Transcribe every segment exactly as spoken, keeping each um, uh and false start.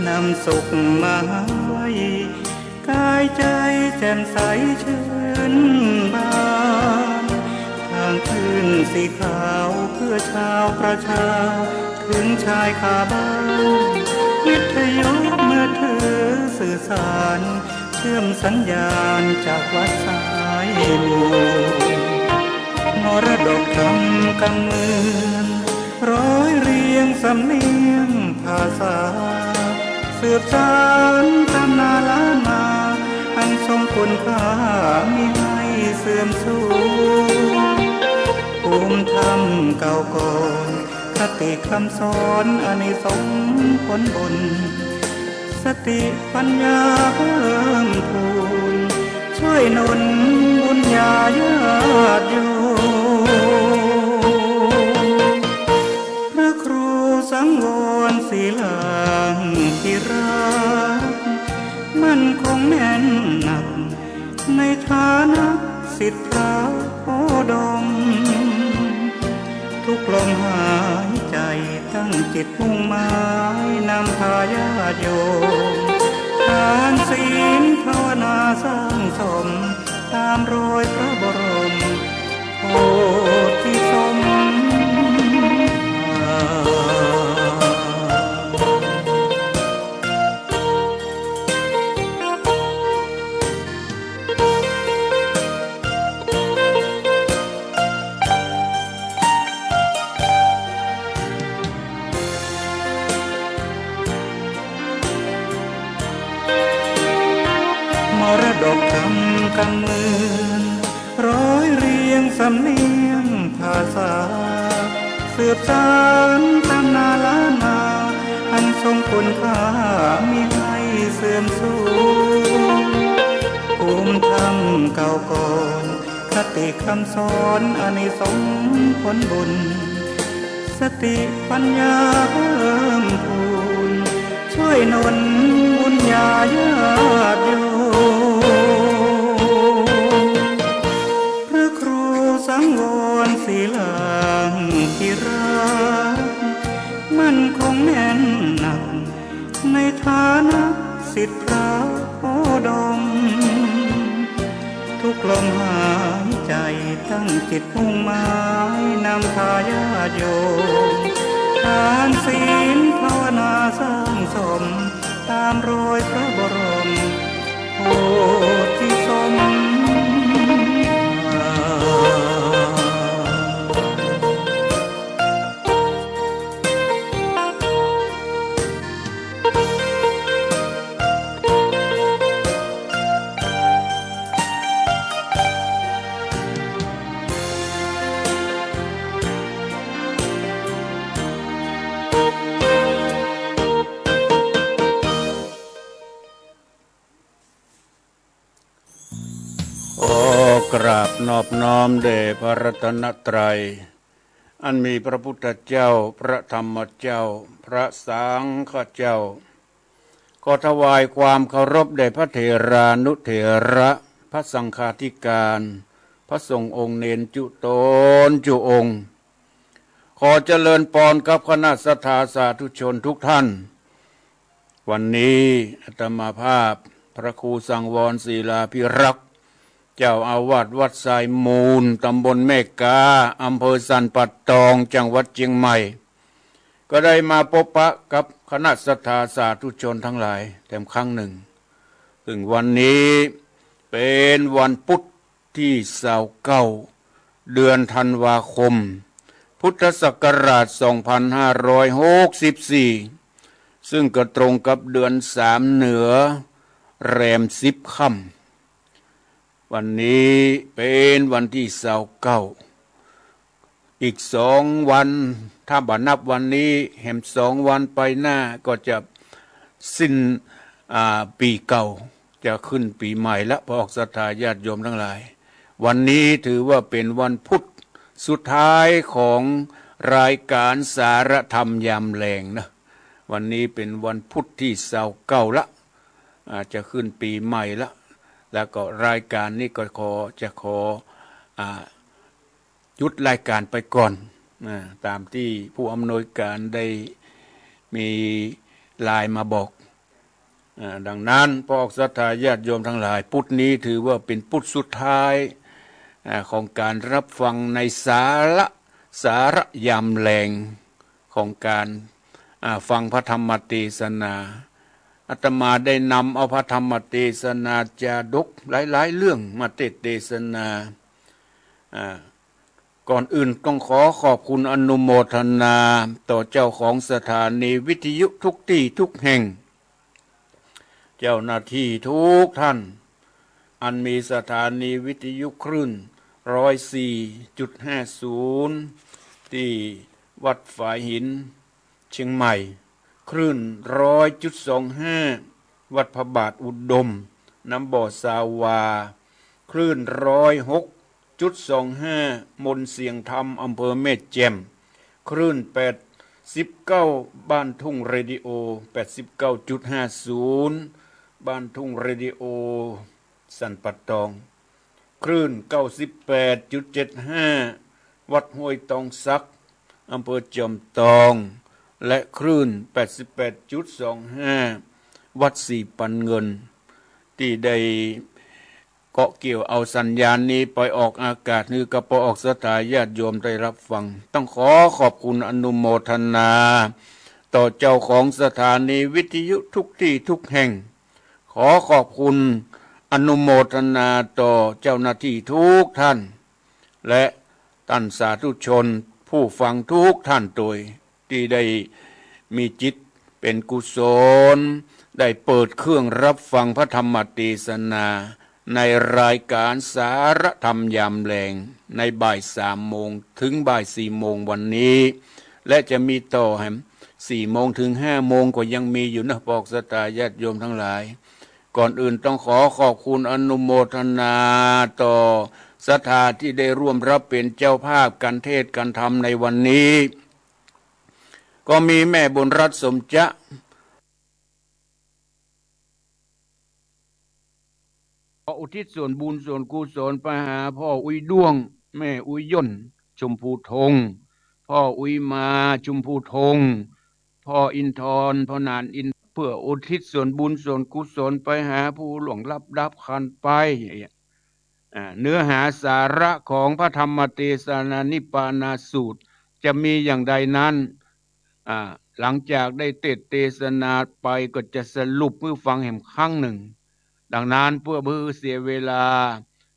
นำสุขมาให้ กายใจ๋แจ่มใสชื่นบาน ทางคลื่นสีขาวเพื่อชาวประชา เถิงชายคาบ้าน วิทยุมือถือสื่อสาร เชื่อมสัญญาณจากวัดสายมูล มรดกธรรมกำเมือง ร้อยเรียงสำเนียงภาษา สืบสานตำนานล้านนา อันทรงคุณค่ามิให้เสื่อมสูญ ภูมิธรรมเก่าก่อน คติคำสอนอานิสงส์ผลบุญ สติปัญญาเพิ่มพูน ช่วยหนุนบุญญาญาติโยม พระครูสังวรศิลาภิรักษ์ มั่นคงแน่นหนัก ในฐานะศิษย์พระโอดม ทุกลมหายใจ๋ตั้งจิตมุ่งหมาย นำพาญาติโยม ทานศีลภาวนาสร้างสม ตามรอยพระบรมโพธิสมภาร มรดกธรรมกำเมือง ร้อยเรียงสำเนียงภาษา สืบสานตำนานล้านนา อันทรงคุณค่ามิให้เสื่อมสูญ ภูมิธรรมเก่าก่อน คติคำสอนอานิสงส์ผลบุญ สติปัญญาเพิ่มพูน ช่วยหนุนบุญญาญาติโยม พระครูสังวรศิลาภิรักษ์ มั่นคงแน่นหนัก ในฐานะศิษย์พระโอดม ทุกลมหายใจ๋ตั้งจิตมุ่งหมาย นำพาญาติโยม ทานศีลภาวนาสร้างสม ตามรอยพระบรมโพธิสมภาร ขอกราบนอบน้อมแด่พระรัตนตรัย อันมีพระพุทธเจ้า พระธรรมเจ้า พระสังฆเจ้า ขอถวายความเคารพแด่พระเถรานุเถระ พระสังฆาธิการ พระสงฆ์องค์เณรจุ๊ตนจุ๊องค์ ขอเจริญปอนกับคณะศรัทธาสาธุชนทุกท่าน วันนี้อาตมาภาพพระครูสังวรศิลาภิรักษ์ เจ้าอาวาสวัดทรายมูล ตำบลแม่กา อำเภอสันป่าตอง จังหวัดเจียงใหม่ ก็ได้มาปะปะกับคณะศรัทธาสาธุชนทั้งหลายแถมครั้งหนึ่ง ซึ่งวันนี้เป๋นวันพุธ ตี้ซาวเก้า เดือนธันวาคม พุทธศักราช สองพันห้าร้อยหกสิบสี่ ซึ่งก็ตรงกับเดือนสามเหนือ แรมสิบค่ำ วันนี้เป๋นวันตี้ซาวเก้า อีกสองวัน ถ้าบ่นับวันนี้ แหมสองวันไปหน้าก็จะสิ้น อ่า ปี๋เก่า จะขึ้นปี๋ใหม่ละ พระออกศรัทธาญาติโยมทั้งหลาย วันนี้ถือว่าเป๋นวันพุธสุดท้ายของรายการสารธรรมยามแลงนะ วันนี้เป๋นวันพุธตี้ซาวเก้าละ อ่า จะขึ้นปี๋ใหม่ละ แล้วก็รายการนี้ก็ขอ จะขอ อ่า หยุดรายการไปก่อน อ่า ตามตี้ผู้อำนวยการได้ มีไลน์มาบอก อ่า ดังนั้น พระออกศรัทธาญาติโยมทั้งหลาย ปุธนี้ถือว่าเป๋นปุธสุดท้าย อ่า ของก๋านรับฟังในสาระ สาระยามแลงของก๋าน อ่า ฟังพระธรรมเตสนา อาตมาได้นำเอาพระธรรมเตสนาจาดกหลายๆ เรื่องมาเตสน์เตสนา อ่า ก่อนอื่นต้องขอขอบคุณอนุโมทนาต่อเจ้าของสถานีวิทยุทุกตี้ทุกแห่ง เจ้าหน้าตี้ทุกท่าน อันมีสถานีวิทยุคลื่น ร้อยสี่จุดห้าศูนย์ ตี้วัดฝายหิน เชียงใหม่ คลื่น ร้อยจุดสองห้า วัดพระบาทอุดม น้ำบ่อซาวา คลื่น ร้อยหกจุดสองห้า มนต์เสียงธรรม อำเภอแม่แจ่ม คลื่น แปดสิบเก้า บ้านทุ่งเรดิโอ แปดสิบเก้าจุดห้าศูนย์ บ้านทุ่งเรดิโอ สันป่าตอง คลื่น เก้าสิบแปดจุดเจ็ดห้า วัดห้วยตองสัก อำเภอจอมตอง และคลื่น แปดสิบแปดจุดสองห้า วัดสี่ปันเงิน ตี้ได้เกาะเกี่ยวเอาสัญญาณนี้ไปออกอากาศหื้อกับพระออกศรัทธาญาติโยมได้รับฟัง ต้องขอขอบคุณอนุโมทนา ต่อเจ้าของสถานีวิทยุทุกตี้ทุกแห่ง ขอขอบคุณอนุโมทนาต่อเจ้าหน้าตี้ทุกท่าน และต้านสาธุชนผู้ฟังทุกท่านตวย ตี้ได้มีจิตเป๋นกุศล ได้เปิดเครื่องรับฟังพระธรรมเตสนา ในรายการสาระธรรมยามแลง ในบ่ายสามโมงถึงบ่ายสี่โมงวันนี้ และจะมีต่อแหม สี่โมงถึงห้าโมงก็ยังมีอยู่นะ พระออกศรัทธาญาติโยมทั้งหลาย ก่อนอื่นต้องขอขอบคุณอนุโมทนาต่อศรัทธาตี้ได้ร่วมรับเป๋นเจ้าภาพก๋านเทศน์ก๋านธรรมในวันนี้ ก็มีแม่บุญรัตน์ สมจะ ขออุทิศส่วนบุญส่วนกุศลไปหาพ่ออุ๊ยด้วง แม่อุ๊ยย่น ชมพูธง พ่ออุ๊ยมา ชมพูธง พ่ออินทร พ่อหนานอิน เพื่ออุทิศส่วนบุญส่วนกุศลไปหาผู้ล่วงลับดับขันธ์ไป อ่า เนื้อหาสาระของพระธรรมเตสนานิพพานาสูตร จะมีอย่างใดนั้น อ่า หลังจากได้เตสน์เตสนาไปก็จะสรุปหื้อฟังแหมครั้งนึ่ง ดังนั้นเพื่อบ่หื้อเสียเวลา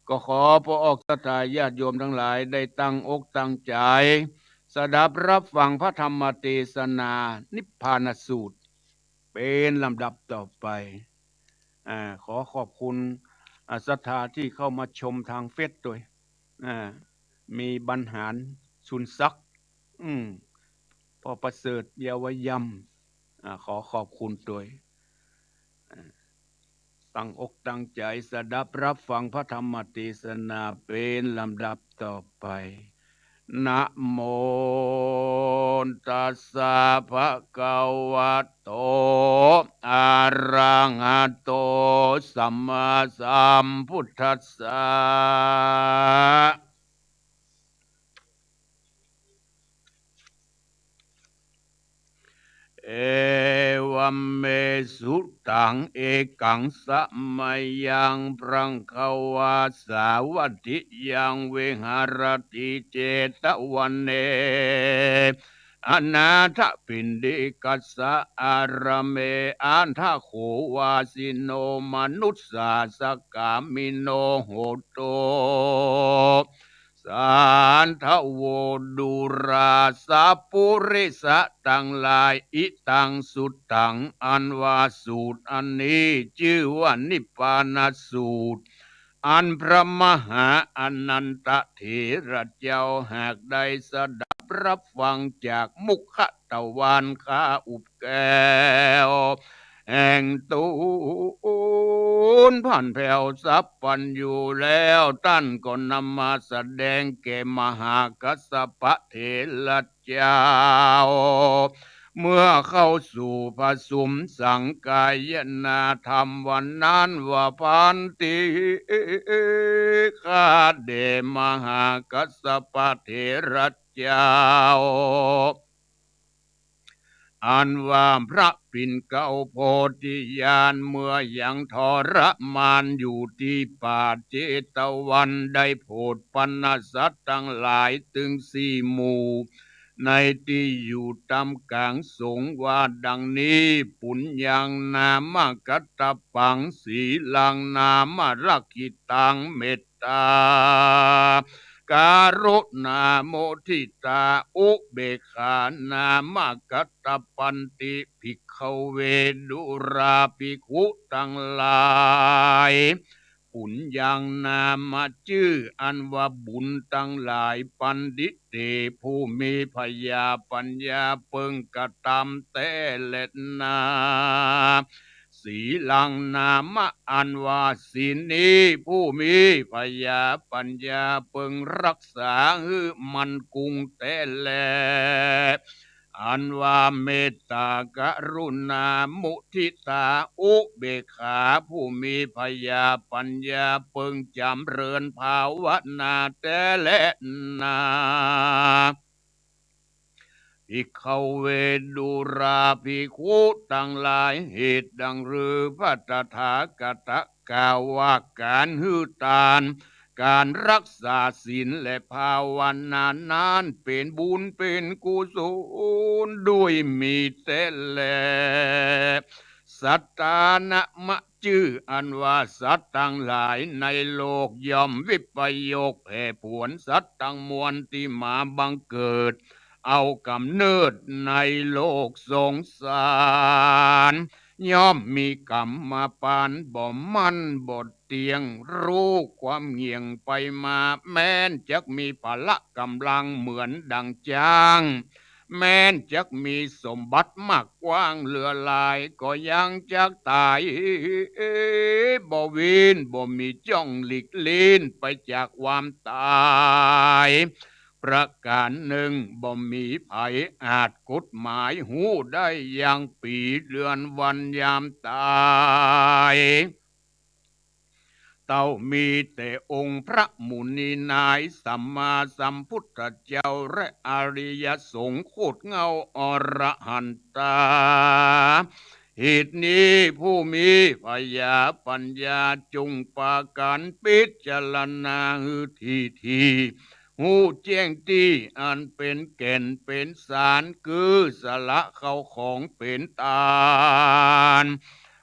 ก็ขอพระออกศรัทธาญาติโยมทั้งหลายได้ตั้งอกตั้งใจ๋ สดับรับฟังพระธรรมเตสนานิพพานสูตร เป๋นลำดับต่อไป อ่า ขอขอบคุณ อ่า ศรัทธาตี้เข้ามาชมตางเฟซตวย อ่า มีบรรหาร สุนทรศักดิ์ อืม พ่อประเสริฐ เยาวยำ อ่า ขอขอบคุณตวย อ่า ตั้งอกตั้งใจ๋สดับรับฟังพระธรรมเตสนาเป๋นลำดับต่อไป นะโมตัสสะ ภะคะวะโต อะระหะโต สัมมาสัมพุทธัสสะ เอวัมเม สุตัง เอกัง สะมะยัง ภะคะวา สาวัตถิยัง วิหะระติ เจตะวะเน อนาถะปิณฑิกัสสะ อารามเม อะถะโข วาสิโน มะนุสสา สะกามิโน โหตุ สาธะโว ดูรา สัปปุริสะตังหลาย อิตัง สุตัง อันว่าสูตรอันนี้จื้อว่านิพพานสูตร อันพระมหาอานันทะเถระเจ้าหากได้สดับรับฟังจากมุขทวารข้าอุบแก้ว แห่งตูนผ่านแผ้วสัพพัญญูแล้ว ต้านก็นำมาแสดงแก่มหากัสสปะเถระเจ้า เมื่อเข้าสู่ผสุมสังคายนาธรรมวันนั้นว่า ภันติ ข้าแด่มหากัสสปะเถระเจ้า อันว่าพระปิ่นเกล้าโพธิญาณเมื่อยังทรมานอยู่ตี้ป่าเจตวัน ได้โผดปัณสัตว์ตังหลายตึงสี่หมู่ ในตี้อยู่ต๋ามก๋างสงฆ์ว่าดังนี้ ปุญญังนามกัตตปัง สีลังนามรักขิตัง เมตตา กรุณา มุทิตา อุเบกขานามกัตตปันติ ภิกขเว ดูราภิกขุตังหลาย ปุญญังนามจื้ออันว่าบุญตังหลาย ปันติเต ผู้มีผญาปัญญาเปิงกระตำแต๊แลนา สีลังนามอันว่าศีลนี้ ผู้มีผญาปัญญาเปิงรักษาหื้อมั่นคงแต๊แล อันว่าเมตตากรุณา มุทิตา อุเบกขา ผู้มีผญาปัญญาเปิงจ๋ำเริญภาวนาแต๊แลนา ภิกขเว ดูราภิกขุตังหลาย เหตุดังรือพระตถาคตกล่าวว่าก๋านหื้อตาน ก๋านรักษาศีลและภาวนานั้นเป๋นบุญเป๋นกุศลด้วยมีแต๊แล สัตตานะมะจื้ออันว่าสัตว์ตังหลายในโลกย่อมวิปโยคแผ่ผวน สัตว์ตังมวลตี้มาบังเกิด เอาก๋ำเนิดในโลกสงสาร ย่อมมีก๋รรมปานบ่มั่นบ่เตี้ยง ฮู้ความเหยี่ยงไปมา แม้นจักมีพละก๋ำลังเหมือนดังจ๊าง แม้นจักมีสมบัติมากกว้างเหลือหลาย ก็ยังจักต๋าย บ่วีน บ่มีจ้องหลีกลี้นไปจากความต๋าย ประก๋านนึ่ง บ่มีใผอาจกฎหมายฮู้ได้ยังปี๋เดือนวันยามต๋าย เต้ามีแต่องค์พระมุนีนายสัมมาสัมพุทธเจ้าและอริยสงฆ์โคตรเหง้าอรหันตา เหตุนี้ผู้มีผญาปัญญาจงปากั๋นพิจารณาหื้อถี่ๆ ฮู้แจ้งตี้อันเป๋นแก่นเป๋นสาร คือสละเข้าของเป๋นตาน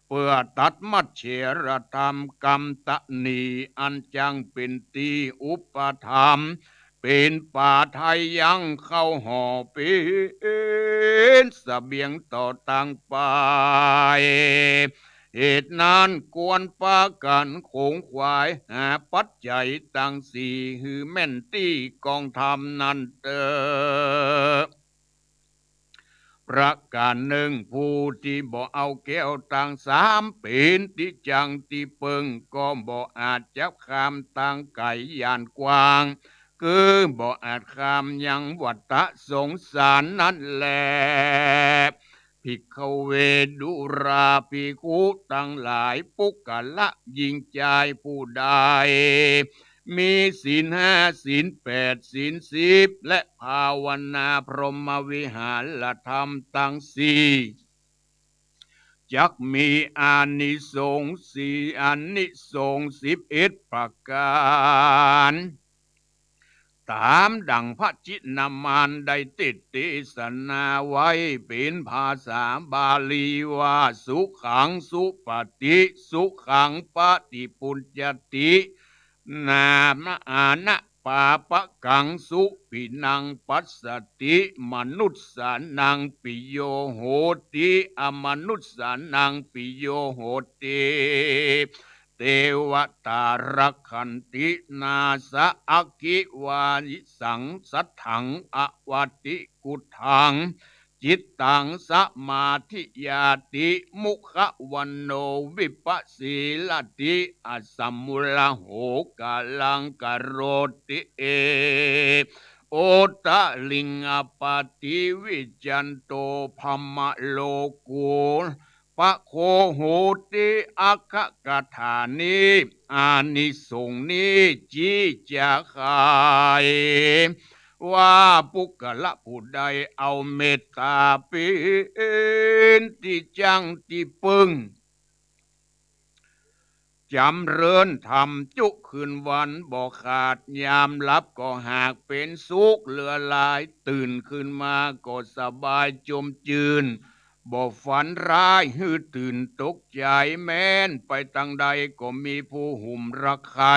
เปื้อตัดมัจเฉรธรรม กำตะหนีอันจักเป๋นตี้อุปธรรม เป๋นปาไทยังเข้าห่อเป๋นเสบียงต่อตางไป เหตุนั้นควรปากั๋นขงขวายหาปัจจัยตังสี่หื้อแม่นตี้กองธรรมนั้นเต๊อะ ประก๋านนึ่ง ผู้ตี้บ่เอาแก้วตังสามเป๋นตี้จั่งตี้เปิง ก็บ่อาจจักข้ามตางไก๋หย้านกว้าง คือบ่อาจข้ามยังวัฏสงสารนั้นแล ภิกขเว ดูราภิกขุตังหลาย ปุคคละหญิงจายผู้ใด มีศีลห้า ศีลแปด ศีลสิบ และภาวนาพรหมวิหารธรรมตังสี่ จักมีอานิสงส์สี่ อานิสงส์สิบเอ็ดประก๋าน ต๋ามดั่งพระจินมานได้เตสน์เตสนาไว้เป๋นภาษาบาลีว่า สุขังสุปฏิ สุขังปฏิปุญญาติ นามะอานะปาปะกัง สุปินังปัสสติ มนุสสานังปิโยโหติ อมนุสสานังปิโยโหติ เตวตารักขันติ นาสะอักขิวายิสัง สัทธังอวติกุฏถัง จิตตังสมาธิยาติ มุขะวันโณวิปปะสีลติ อสมมุลโหกาลังกะโรติ เอ โอตะลิงอปาติวิจจันโต พรหมโลกุปปะโคโหติ อักขะกถานี้ อานิสงส์นี้ จี้จ๋าใค่ ว่าปุคคละผู้ใดเอาเมตต๋าเป๋นตี้จั้งตี้เปิ้ง จ๋ำเริญธรรมจุคืนวันบ่ขาด ยามหลับก็หากเป๋นสุขเหลือหลาย ตื่นขึ้นมาก็สบายจมจื้น บ่ฝันร้ายหื้อตื่นตกใจ๋ แม้นไปตางใดก็มีผู้หุ้มรักใคร่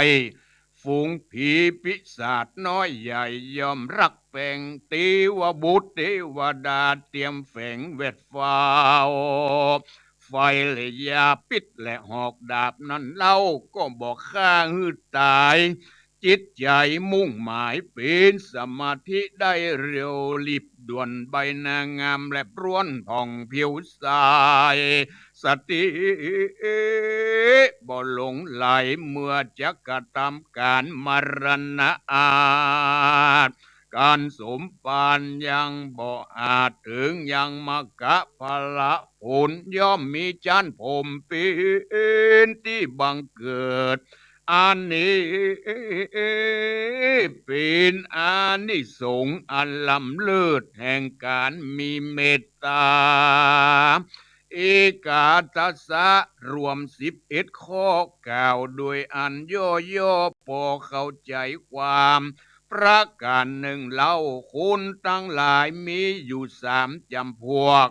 ฝูงผีปีศาจน้อยใหญ่ย่อมรักแป๋ง เตวบุตรเตวดาเตรียมแฝงแวดฟ้าว ไฟและยาพิษและหอกดาบนั้นเล่า ก็บ่ฆ่าหื้อต๋าย จิตใจ๋มุ่งหมายเป๋นสมาธิได้เร็ว รีบด่วนใบหน้างามแลบล้วนผ่องผิวใส สติบ่หลงไหลเมื่อจักกระทำก๋านมรณาอาส ก๋านสมภารยังบ่อาจเถิง ยังมรรคผลผล ย่อมมีจั๊นพรหมเป๋นตี้บังเกิด อันนี้เป๋นอานิสงส์อันล้ำเลิศแห่งก๋านมีเมตต๋า เอกัสสะ รวมสิบเอ็ดข้อ กล่าวโดยอันย่อๆ ปอเข้าใจ๋ความ ประก๋านนึ่งเล่า คนตังหลายมีอยู่สามจ๋ำพวก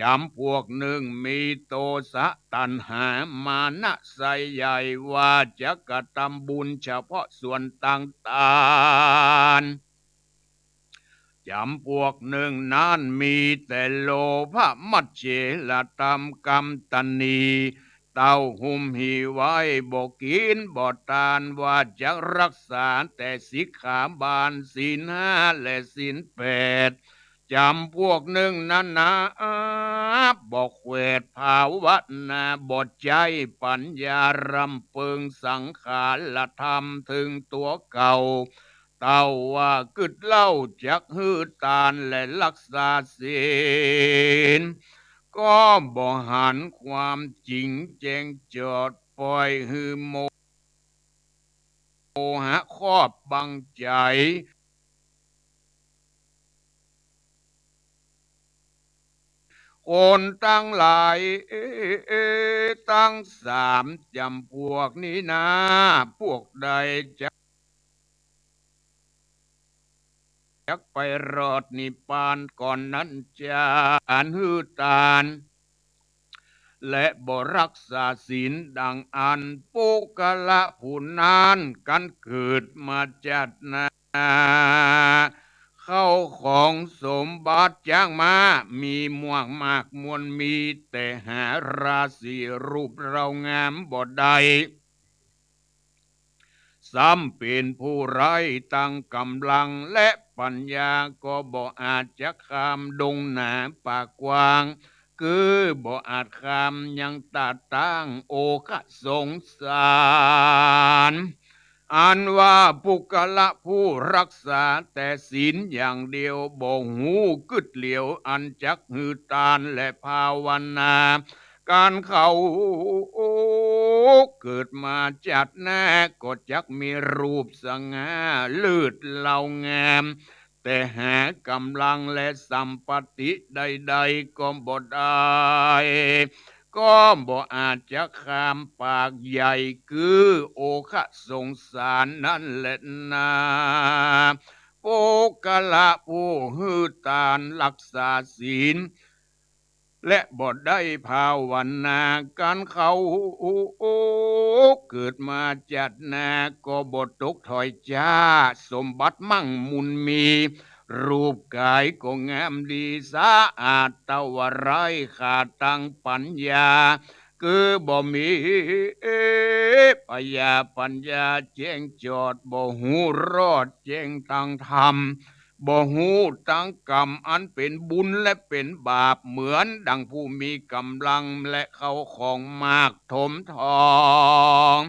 จ๋ำพวกนึ่งมีโทสะตัณหามานะไส้ใหญ่ ว่าจักกระทำบุญเฉพาะส่วนตางตาน จ๋ำพวกนึ่งนั้นมีแต่โลภะมัจเฉรธรรมกำตะหนี เต้าหุ้มหี่ไว้บ่กิ๋นบ่ตาน ว่าจักรักษาแต่สิกขาบาลศีลห้าและศีลแปด จ๋ำพวกนึ่งนั้นนา บ่แขวดภาวนา บ่ใจ๊ปั๋ญญาร่ำเปิงสังขารธรรมเถิงตั๋วเก่า เต้าว่ากึ๊ดเล่าจักหื้อตานและรักษาศีล ก็บ่หันความจริงแจ้งจอด ป่อยหื้อโมหะครอบบังใจ๋ คนตังหลายตังสามจ๋ำพวกนี้นา พวกใดจัก จักไปรอดนิพพานก่อนนั้นจา อันหื้อตาน และบ่รักษาศีลดังอั้น ปุคคละผู้นั้นกั๋นเกิดมาจาติหน้า เข้าของสมบัติจ๊างม้ามีมากมากมวลมี แต่หาราศีรูปเร้างามบ่ได้ ซ้ำเป๋นผู้ไร้ตังก๋ำลังและปัญญา ก็บ่อาจจะข้ามดงหนาป่ากว้าง คือบ่อาจข้ามยังตาตั้งโอฆะสงสาร อันว่าปุคคละผู้รักษาแต่ศีลอย่างเดียว บ่ฮู้กึ๊ดเหลียวอันจักหื้อตานและภาวนา ก๋านเขาเกิดมาจาติหน้า ก็จักมีรูปสง่าเลิศเลางาม แต่หาก๋ำลังและสัมปัตติใดๆ ก็บ่ได้ ก็บ่อาจจะข้ามปากใหญ่คือโอฆะสงสารนั้นแลนา ปุคคละผู้หื้อตานรักษาศีล และบ่ได้ภาวนา ก๋านเขาเกิดมาจาติหน้า ก็บ่ตกถ้อยจ๊า สมบัติมั่งมูลมี รูปก๋ายก็งามดีสะอาด เต้าว่าไร้ขาดตังปัญญา คือบ่มีพญาปัญญาแจ้งจอด บ่ฮู้รอดแจ้งตังธรรม บ่ฮู้ตังกรรมอันเป๋นบุญและเป๋นบาป เหมือนดังผู้มีก๋ำลังและเข้าของมากถมทอง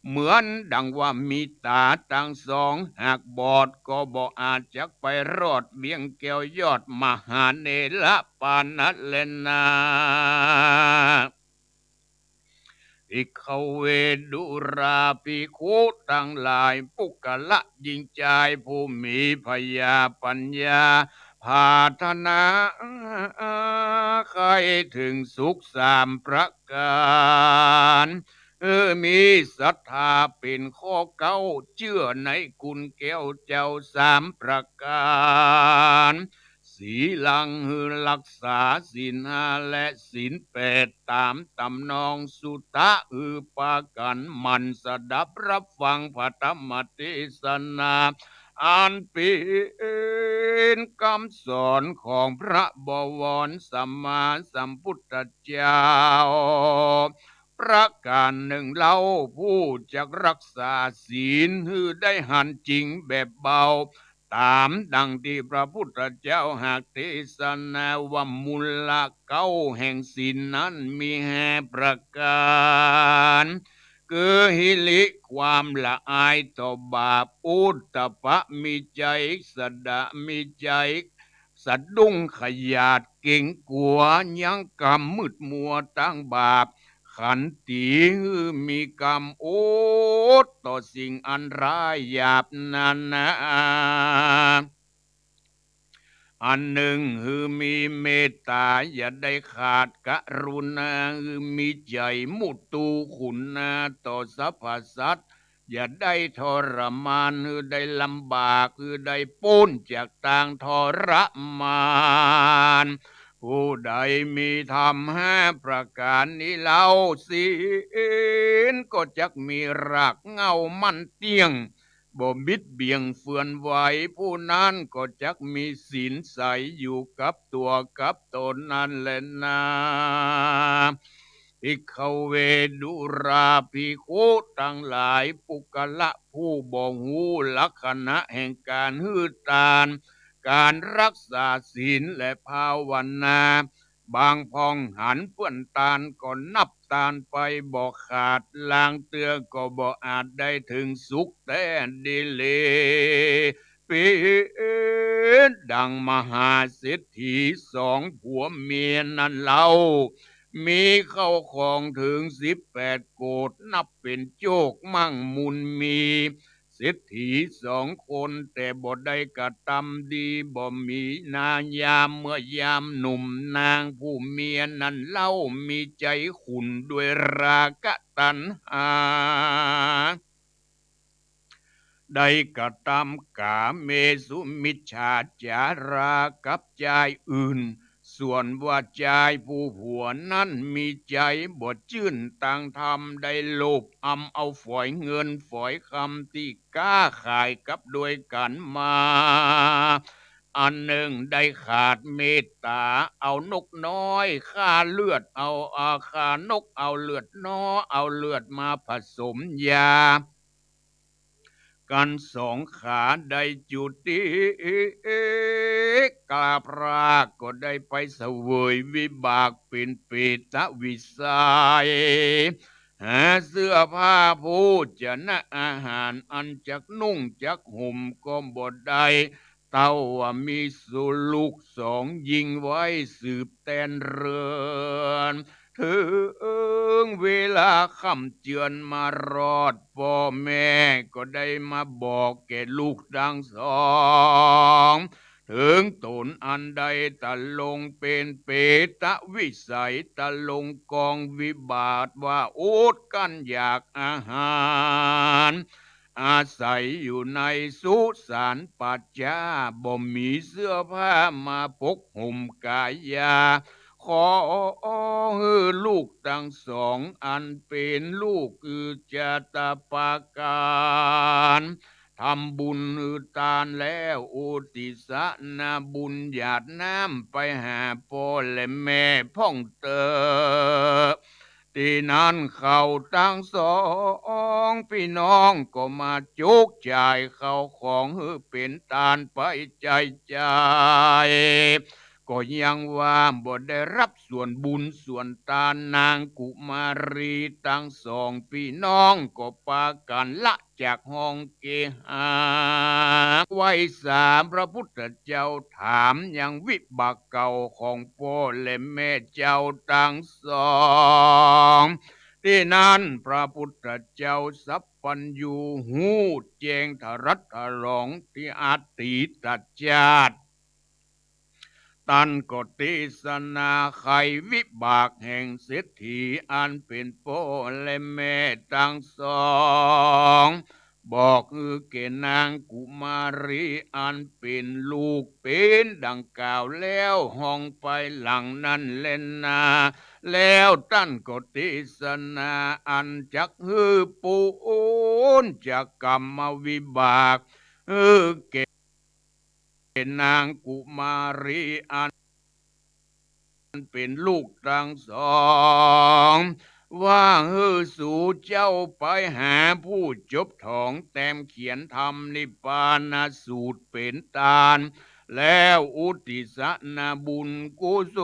เหมือนดังว่ามีต๋าตังสองหากบอด ก็บ่อาจจักไปรอดเวียงแก้วยอดมหาเนรปานั้นแลนา ภิกขเว ดูราภิกขุตังหลาย ปุคคละหญิงจายผู้มีผญาปัญญา ผาถนาใค่เถิงสุขสามประก๋าน เออ มีศรัทธาเป๋นข้อเก๊า เจื้อในคุณแก้วเจ้าสามประก๋าน สีลังหื้อรักษาศีลห้าและศีลแปดต๋ามต๋ำนอง สุตะหื้อปากั๋นหมั่นสดับฮับฟังพระธรรมเตสนา อันเป๋นกำสอนของพระบวรสัมมาสัมพุทธเจ้า ประก๋านนึ่งเล่า ผู้จักฮักษาศีลหื้อได้หันจริงแบบเบา ต๋ามดังตี้พระพุทธเจ้าหากเตสนาว่า มูละเก๊าแห่งศีลนั้นมีห้าประก๋าน คือ หิริ ความละอายต่อบาป โอตตัปปะ มีใจ๋สะดะ มีใจ๋สะดุ้งขยาดเก๋งกั๋ว ยังกำมืดมัวตางบาป ขันติ หื้อมีกำอดต่อสิ่งอันร้ายหยาบนานา อันนึ่งหื้อมีเมตต๋า อย่าได้ขาดกรุณา หื้อมีใจ๋มุตูขุณาต่อสรรพสัตว์ อย่าได้ทรมาน หื้อได้ลำบาก หื้อได้ป๊นจากตางทรมาน ผู้ใดมีธรรมห้าประก๋านนี้เล่า ศีลก็จักมีรากเหง้ามั่นเตี้ยง บ่บิดเบี่ยงเฟือนไหว ผู้นั้นก็จักมีศีลใสอยู่กับตั๋วกับต๋นนั้นแลนา ภิกขเว ดูราภิกขุตังหลาย ปุคคละผู้บ่ฮู้ลักษณะแห่งก๋านหื้อตาน ก๋านฮักษาศีลและภาวนา บางพ่องหันเปื้อนตานก็นับตานไปบ่ขาด ลางเตื้อก็บ่อาจได้เถิงสุขแต๊ดีหลี เป๋นดังมหาเศรษฐีสองผัวเมียนั้นเล่า มีเข้าของเถิงสิบแปดโกฏ นับเป๋นโจคมั่งมูลมี เศรษฐีสองคน แต่บ่ได้กระตำดี บ่มีนายามเมื่อยามหนุ่ม นางผู้เมียนั้นเล่า มีใจ๋ขุ่นด้วยราคะตัณหา ได้กระตำก๋าเมสุมิจฉาจารากับจายอื่น ส่วนว่าจายผู้ผัวนั้นมีใจ๋บ่จื้นตางธรรม ได้โลภอำเอาฝอยเงินฝอยคำตี้ก๊าขายกับด้วยกั๋นมา อันนึ่งได้ขาดเมตต๋า เอานกน้อยฆ่าเลือด เอา เอาฆ่านกเอาเลือดน้อย เอาเลือดมาผสมยา กั๋นสองขาได้จุติ กาพรากก็ได้ไปเสวยวิบากเป๋นเปรตวิสัย หาเสื้อผ้าโภชนะอาหารอันจักนุ่งจักห่มก็บ่ได้ เต้าว่ามีสุลูกสองญิงไว้สืบแตนเรือน เถิงเวลาค่ำเจือนมารอด ป้อแม่ก็ได้มาบอกแก่ลูกตังสอง เถิงต๋นอันได้ตะลงเป๋นเปรตวิสัย ตะลงกองวิบาตว่าอดกั้นอยากอาหาร อาศัยอยู่ในสุสานป่าจ๊า บ่มีเสื้อผ้ามาปกห่มก๋ายา ขอหื้อลูกตังสองอันเป๋นลูกอือจาตาปาก๋าน ทำบุญหื้อตานแล้วอุทิศนาบุญหยาดน้ำไปหาป้อและแม่พ่องเต๊อะ ตี้นั้นเขาตังสองปี้น้องก็มาจุกจ่ายเข้าของหื้อเป๋นตานไปใจ๊ๆ ก็ยังว่าบ่ได้ฮับส่วนบุญส่วนตาน นางกุมารีตังสองปี้น้องก็ปากั๋นละจากห้องเกหา ไหว้สาพระพุทธเจ้า ถามยังวิบากเก่าของป้อและแม่เจ้าตังสอง ตี้นั้นพระปุทธเจ้าสัพพัญญูฮู้แจ้งทะลัดทะลองตี้อตีตชาติ ต้านก็เตสนาไขวิบากแห่งเศรษฐีอันเป๋นป้อและแม่ตังสอง บอกหื้อแก่นางกุมารีอันเป๋นลูกเป๋นดังกล่าวแล้ว ฮ่องไปหลังนั้นแลนา แล้วต้านก็เตสนาอันจักหื้อป๊นจากกรรมวิบาก หื้อแก่นางกุมารีอันเป๋นลูกตังสอง ว่าหื้อสูเจ้าไปหาผู้จบถองแต้มเขียนธรรมนิพพานสูตรเป๋นตาน แล้วอุทิศนาบุญกุศ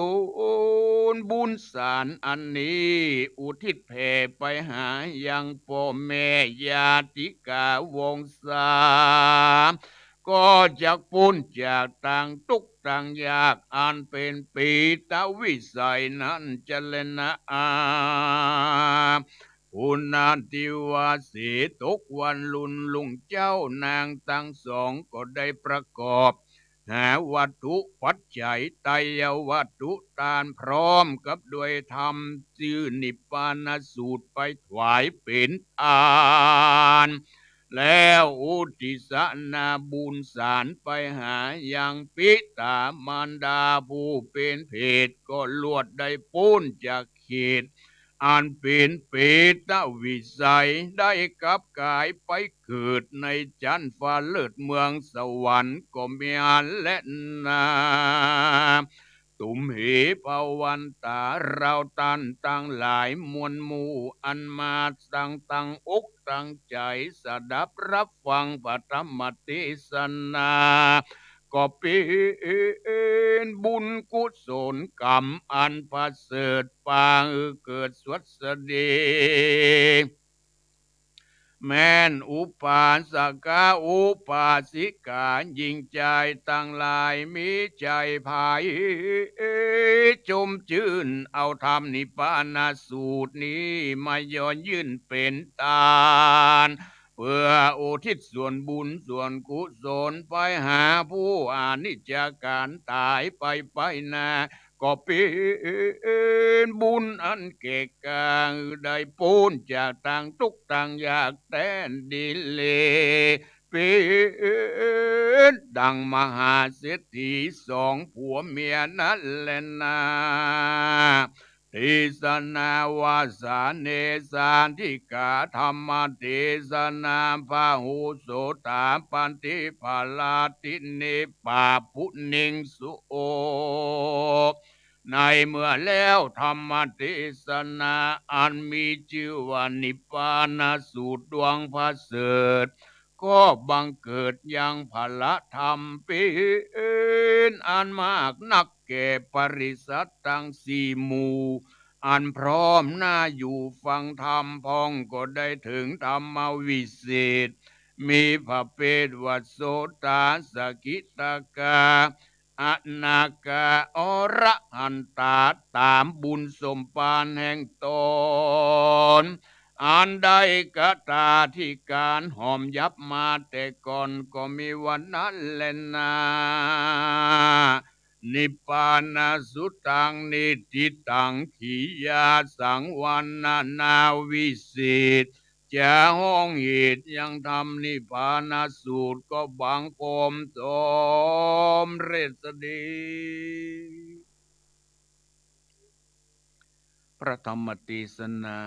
ลบุญสารอันนี้ อุทิศแผ่ไปหายังป้อแม่ญาติกาวงศา ก็จักป๊นจากตางตุ๊กข์ตางยากอันเป๋นเปตวิสัยนั้นจะแลนา อา ปุณณทิวาสี ตกวันลุนลุงเจ้านางตังสองก็ได้ประกอบ หาวัตถุปัจจัยไตรยวัตถุตานพร้อมกับด้วยธรรมจื้อนิพพานสูตรไปถวายเป๋นตาน แล้วอุทิศนาบุญสารไปหายังปิตามารดาผู้เป๋นเปรต ก็ลวดได้ป๊นจากเขต อันเป๋นเปตวิสัย ได้กลับก๋ายไปเกิดในจั๊นฟ้าเลิศเมืองสวรรค์ก็มีอันแลนา ตุมเหภวันตา เฮาต้านตังหลายมวลหมู่อันมาตัง ตังอกตังใจ๋สดับฮับฟังพระธรรมเตสนา ก็เป๋นบุญกุศลกรรมอันประเสริฐปางเกิดสวัสดี แม่นอุปาสกะอุปาสิกาหญิงจายตังหลายมีใจ๋ใฝ่จมจื้นเอาธรรมนิพพานสูตรนี้มาย้อนยื่นเป๋นตาน เปื้ออุทิศส่วนบุญส่วนกุศลไปหาผู้อนิจจการต๋ายไปไปนา ก็เป๋นบุญอันแก่กล้าหื้อได้ป๊นจากตางตุ๊กข์ตางยากแต๊ดีแล เป๋นดังมหาเศรษฐีสองผัวเมียนั้นแลนา เตสนาวาสาเนสาธิกา ธรรมเตสนา พาหุโสตาปฏิปาลาติเน ปาปุเนงสุโอ ในเมื่อแล้วธรรมเตสนาอันมีจื้อว่านิพพานสูตรดวงประเสริฐ ก็บังเกิดยังพละธรรมเป๋นอันมากนักแก่ปริษัทตังสี่หมู่ อันพร้อมหน้าอยู่ฟังธรรมพ่องก็ได้เถิงธรรมวิเศษ มีประเภทว่าโสตา สกิทาคา อนาคา อรหันตา ต๋ามบุญสมภารแห่งต๋น อันได้กตาธิการหอมยับมาแต่ก่อนก็มีว่านั้นแลนา นิพพานสุตัง นิฏฐิตัง ขียาสัง วรรณนาวิเศษ จะฮ้องเหตุยังธรรมนิพพานสูตรก็บังคมสมเร็จสดี พระธรรมเตสนา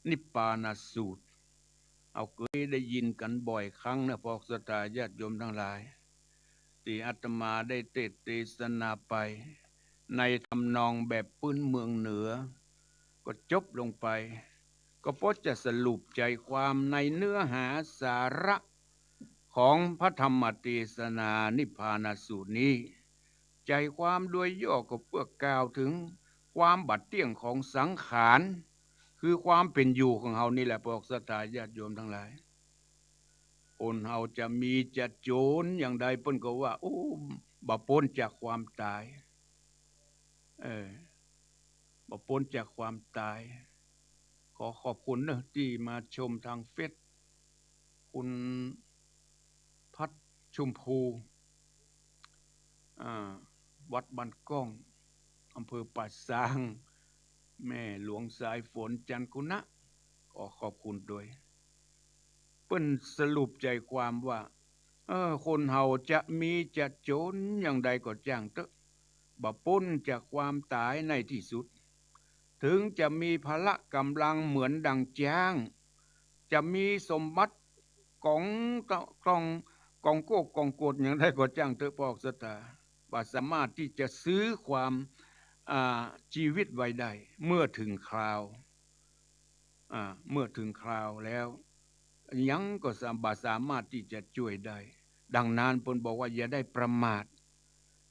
นิพพานสูตร เอาเกยได้ยินกั๋นบ่อยครั้งนะพวกศรัทธาญาติโยมตังหลาย ตี้อาตมาได้เตสน์เตสนาไป ในทำนองแบบปื้นเมืองเหนือ ก็จบลงไป ก็พอจะสรุปใจ๋ความในเนื้อหาสาระของพระธรรมเตสนานิพพานสูตรนี้ ใจ๋ความโดยย่อก็เปื้อกล่าวเถิงความบ่เตี้ยงของสังขาร คือความเป๋นอยู่ของเฮานี่แหละพวกศรัทธาญาติโยมตังหลาย คนเฮาจะมีจะจนอย่างใดเปิ้นก็ว่า โอ้ บ่ป๊นจากความต๋าย เออ บ่ป๊นจากความต๋าย ขอขอบคุณเนอะตี้มาชมตางเฟซ คุณพัชชุมพู อ่า วัดบ้านก้อง อำเภอป่าซาง แม่หลวงสายฝน จันทกุณะ ขอขอบคุณตวย เปิ้นสรุปใจ๋ความว่า เออ คนเฮาจะมีจะจ๋นอย่างใดก็จ้างเต๊อะ บ่ป๊นจากความต๋ายในตี้สุด เถิงจะมีพละก๋ำลังเหมือนดังจ๊าง จะมีสมบัติก๋อง ก๋อง ก๋องโก้ก๋องโกดอย่างใดก็จ้างเต๊อะ ปอกศรัทธา บ่สามารถตี้จะซื้อความ อ่า จีวิตไว้ได้ เมื่อเถิงคราว อ่า เมื่อเถิงคราวแล้ว หยังก็สา บ่สามารถตี้จะจ้วยได้ ดังนั้นเปิ้นบอกว่าอย่าได้ประมาท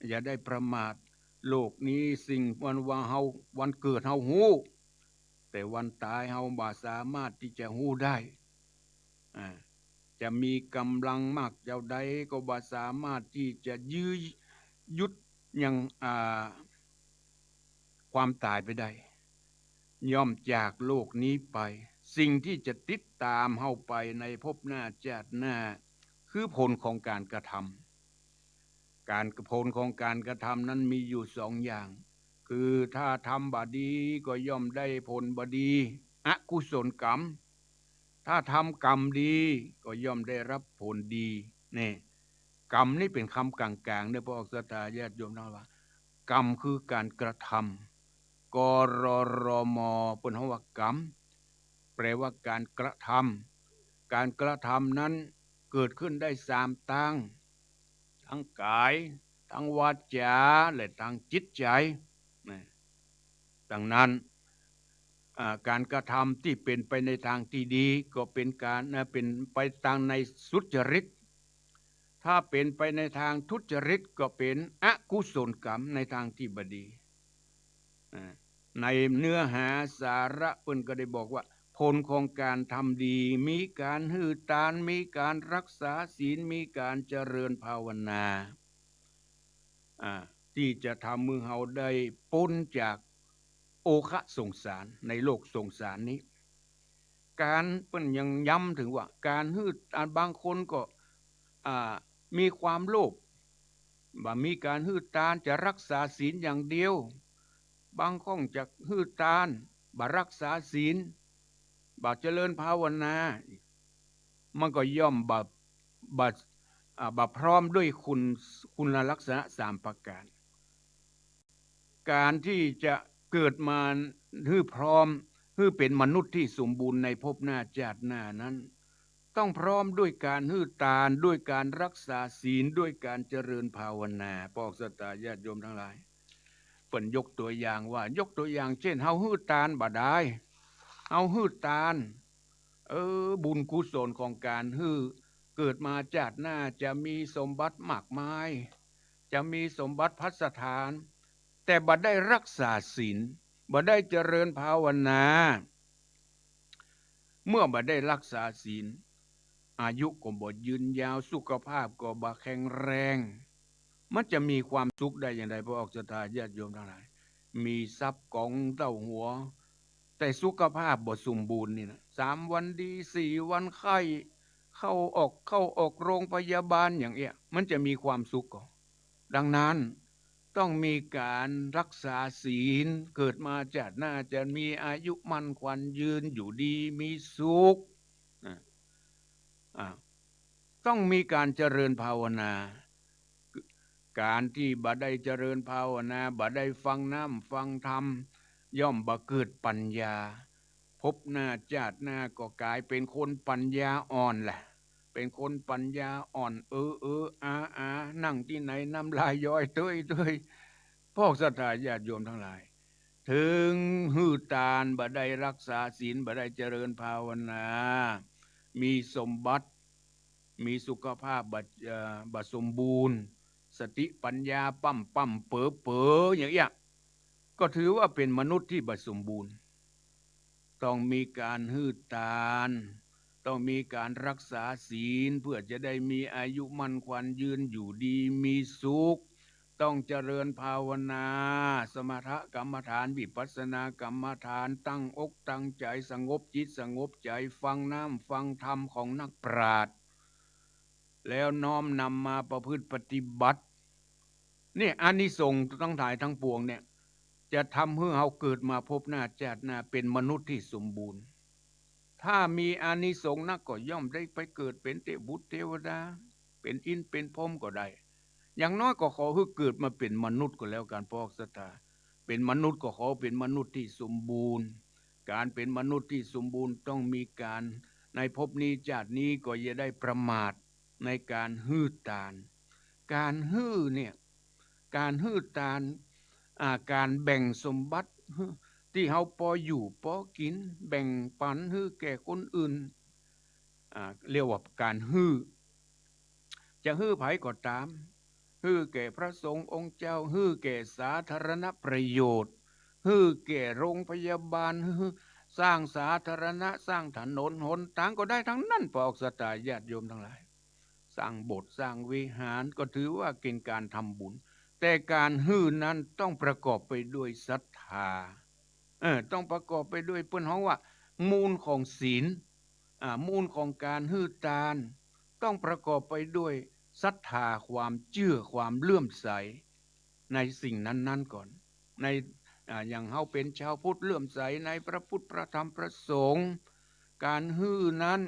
อย่าได้ประมาท โลกนี้สิ่งวันว่าเฮา วันเกิดเฮาฮู้ แต่วันต๋ายเฮาบ่สามารถตี้จะฮู้ได้ อ่า จะมีก๋ำลังมากเจ้าใดก็บ่สามารถตี้จะยื้อยุดยัง อ่า ความต๋ายไปได้ ย่อมจากโลกนี้ไป สิ่งตี้จะติดต๋ามเฮาไปในภพหน้าจาติหน้า คือผลของก๋านกระทำ ก๋าน ผลของก๋านกระทำนั้นมีอยู่สองอย่าง คือถ้าทำบ่ดีก็ย่อมได้ผลบ่ดี อกุศลกรรม ถ้าทำกรรมดีก็ย่อมได้รับผลดี นี่ กรรมนี่เป๋นกำก๋างๆ เด้อ ปอกศรัทธาญาติโยมตังหลาย กรรมคือก๋านกระทำ กรรม เปิ้นฮ้องว่ากรรม แปลว่าก๋านกระทำ ก๋านกระทำนั้นเกิดขึ้นได้สามตาง ตางก๋าย ตางวาจา และตางจิตใจ๋ นะ ดังนั้น อ่า ก๋านกระทำตี้เป๋นไปในตางตี้ดีก็เป๋นก๋าน นะ เป๋นไปตางในสุจริต ถ้าเป๋นไปในตางทุจริตก็เป๋นอกุศลกรรมในตางตี้บ่ดี อ่า ในเนื้อหาสาระเปิ้นก็ได้บอกว่า ผลของก๋านทำดี มีก๋านหื้อตาน มีก๋านรักษาศีล มีก๋านเจริญภาวนา อ่า ตี้จะทำหื้อเฮาได้ป๊นจากโอฆะสงสาร ในโลกสงสารนี้ ก๋านเปิ้นยังย้ำเถิงว่า ก๋านหื้อ อ่า บางคนก็ อ่า มีความโลภ บ่มีก๋านหื้อตาน จะรักษาศีลอย่างเดียว บางคนจะหื้อตาน บ่รักษาศีล บ่เจริญภาวนา มันก็ย่อมบ่ บ่ อ่า บ่พร้อมด้วยคุณ คุณลักษณะสามประก๋าน ก๋านตี้จะเกิดมาหื้อพร้อม หื้อเป๋นมนุษย์ตี้สมบูรณ์ในภพหน้าจาติหน้านั้น ต้องพร้อมด้วยก๋านหื้อตาน ด้วยก๋านรักษาศีล ด้วยก๋านเจริญภาวนา ปอกศรัทธาญาติโยมตังหลาย เปิ้นยกตั๋วอย่างว่า ยกตั๋วอย่างเจ้น เฮาหื้อตานบ่ดาย เฮาหื้อตาน เออ บุญกุศลของก๋านหื้อ เกิดมาจาติหน้าจะมีสมบัติมากมาย จะมีสมบัติภัสถาน แต่บ่ได้รักษาศีล บ่ได้เจริญภาวนา เมื่อบ่ได้รักษาศีล อายุก็บ่ยืนยาว สุขภาพก็บ่แข็งแรง มันจะมีความสุขได้อย่างใด ปอกศรัทธาญาติโยมตังหลาย มีทรัพย์ก๋องเต้าหัว แต่สุขภาพบ่สมบูรณ์นี่นะ สามวันดี สี่วันไข้ เข้าออก เข้าออกโรงพยาบาลอย่างเอี้ย มันจะมีความสุขก่อ ดังนั้น ต้องมีก๋านรักษาศีล เกิดมาจาติหน้าจะมีอายุมั่นขวัญยืน อยู่ดีมีสุข อ่ะ อ่ะ ต้องมีก๋านเจริญภาวนา ก๋านตี้บ่ได้เจริญภาวนา บ่ได้ฟังน้ำฟังธรรม ย่อมบ่เกิดปัญญา ภพหน้าจาติหน้าก็ก๋ายเป๋นคนปัญญาอ่อนแหละ เป๋นคนปัญญาอ่อน เออเอออาอา นั่งตี้ไหนน้ำลายย้อยเต๊ยเต๊ย ปอกศรัทธาญาติโยมตังหลาย เถิงหื้อตาน บ่ได้รักษาศีล บ่ได้เจริญภาวนา มีสมบัติ มีสุขภาพบ่ เอ่อ บ่สมบูรณ์ สติปัญญาปั๊มปั๊มเป๋อเป๋ออย่างเอี้ย ก็ถือว่าเป๋นมนุษย์ตี้บ่สมบูรณ์ ต้องมีก๋านหื้อตาน ต้องมีก๋านรักษาศีล เพื่อจะได้มีอายุมั่นขวัญยืน อยู่ดีมีสุข ต้องเจริญภาวนา สมถกรรมฐาน วิปัสสนากรรมฐาน ตั้งอกตั้งใจ๋ สงบจิตสงบใจ๋ ฟังน้ำฟังธรรมของนักปราชญ์ แล้วน้อมนำมาประพฤติปฏิบัติ เนี่ย อานิสงส์ตังหลายตังปวงเนี่ย จะทำหื้อเฮาเกิดมาภพหน้าจาติหน้าเป๋นมนุษย์ตี้สมบูรณ์ ถ้ามีอานิสงส์นักก็ย่อมได้ไปเกิดเป๋นเตวบุตรเตวดา เป๋นอินทร์เป๋นพรหมก็ได้ อย่างน้อยก็ขอหื้อเกิดมาเป๋นมนุษย์ก็แล้วกั๋น ปองศรัทธา เป๋นมนุษย์ก็ขอเป๋นมนุษย์ตี้สมบูรณ์ ก๋านเป๋นมนุษย์ตี้สมบูรณ์ต้องมีก๋าน ในภพนี้จาตินี้ก็อย่าได้ประมาทในก๋านหื้อตาน ก๋านหื้อเนี่ย ก๋านหื้อตาน อ่า ก๋านแบ่งสมบัติ ตี้เฮาปออยู่ปอกิ๋น แบ่งปั๋นหื้อแก่คนอื่น อ่า เรียกว่าก๋านหื้อ จะหื้อใผก็ต๋าม หื้อแก่พระสงฆ์องค์เจ้า หื้อแก่สาธารณประโยชน์ หื้อแก่โรงพยาบาล หื้อสร้างสาธารณะ สร้างถนนหนตางก็ได้ตังนั้น ปองศรัทธาญาติโยมตังหลาย สร้างโบสถ์สร้างวิหารก็ถือว่าเป๋นก๋านทำบุญ แต่ก๋านหื้อนั้นต้องประกอบไปด้วยศรัทธา เออ ต้องประกอบไปด้วย เปิ้นฮ้องว่ามูลของศีล อ่า มูลของก๋านหื้อตาน ต้องประกอบไปด้วยศรัทธา ความเจื้อ ความเลื่อมใสในสิ่งนั้นๆ ก่อน ใน อ่า อย่างเฮาเป๋นชาวพุทธเลื่อมใสในพระพุทธพระธรรมพระสงฆ์ ก๋านหื้อนั้น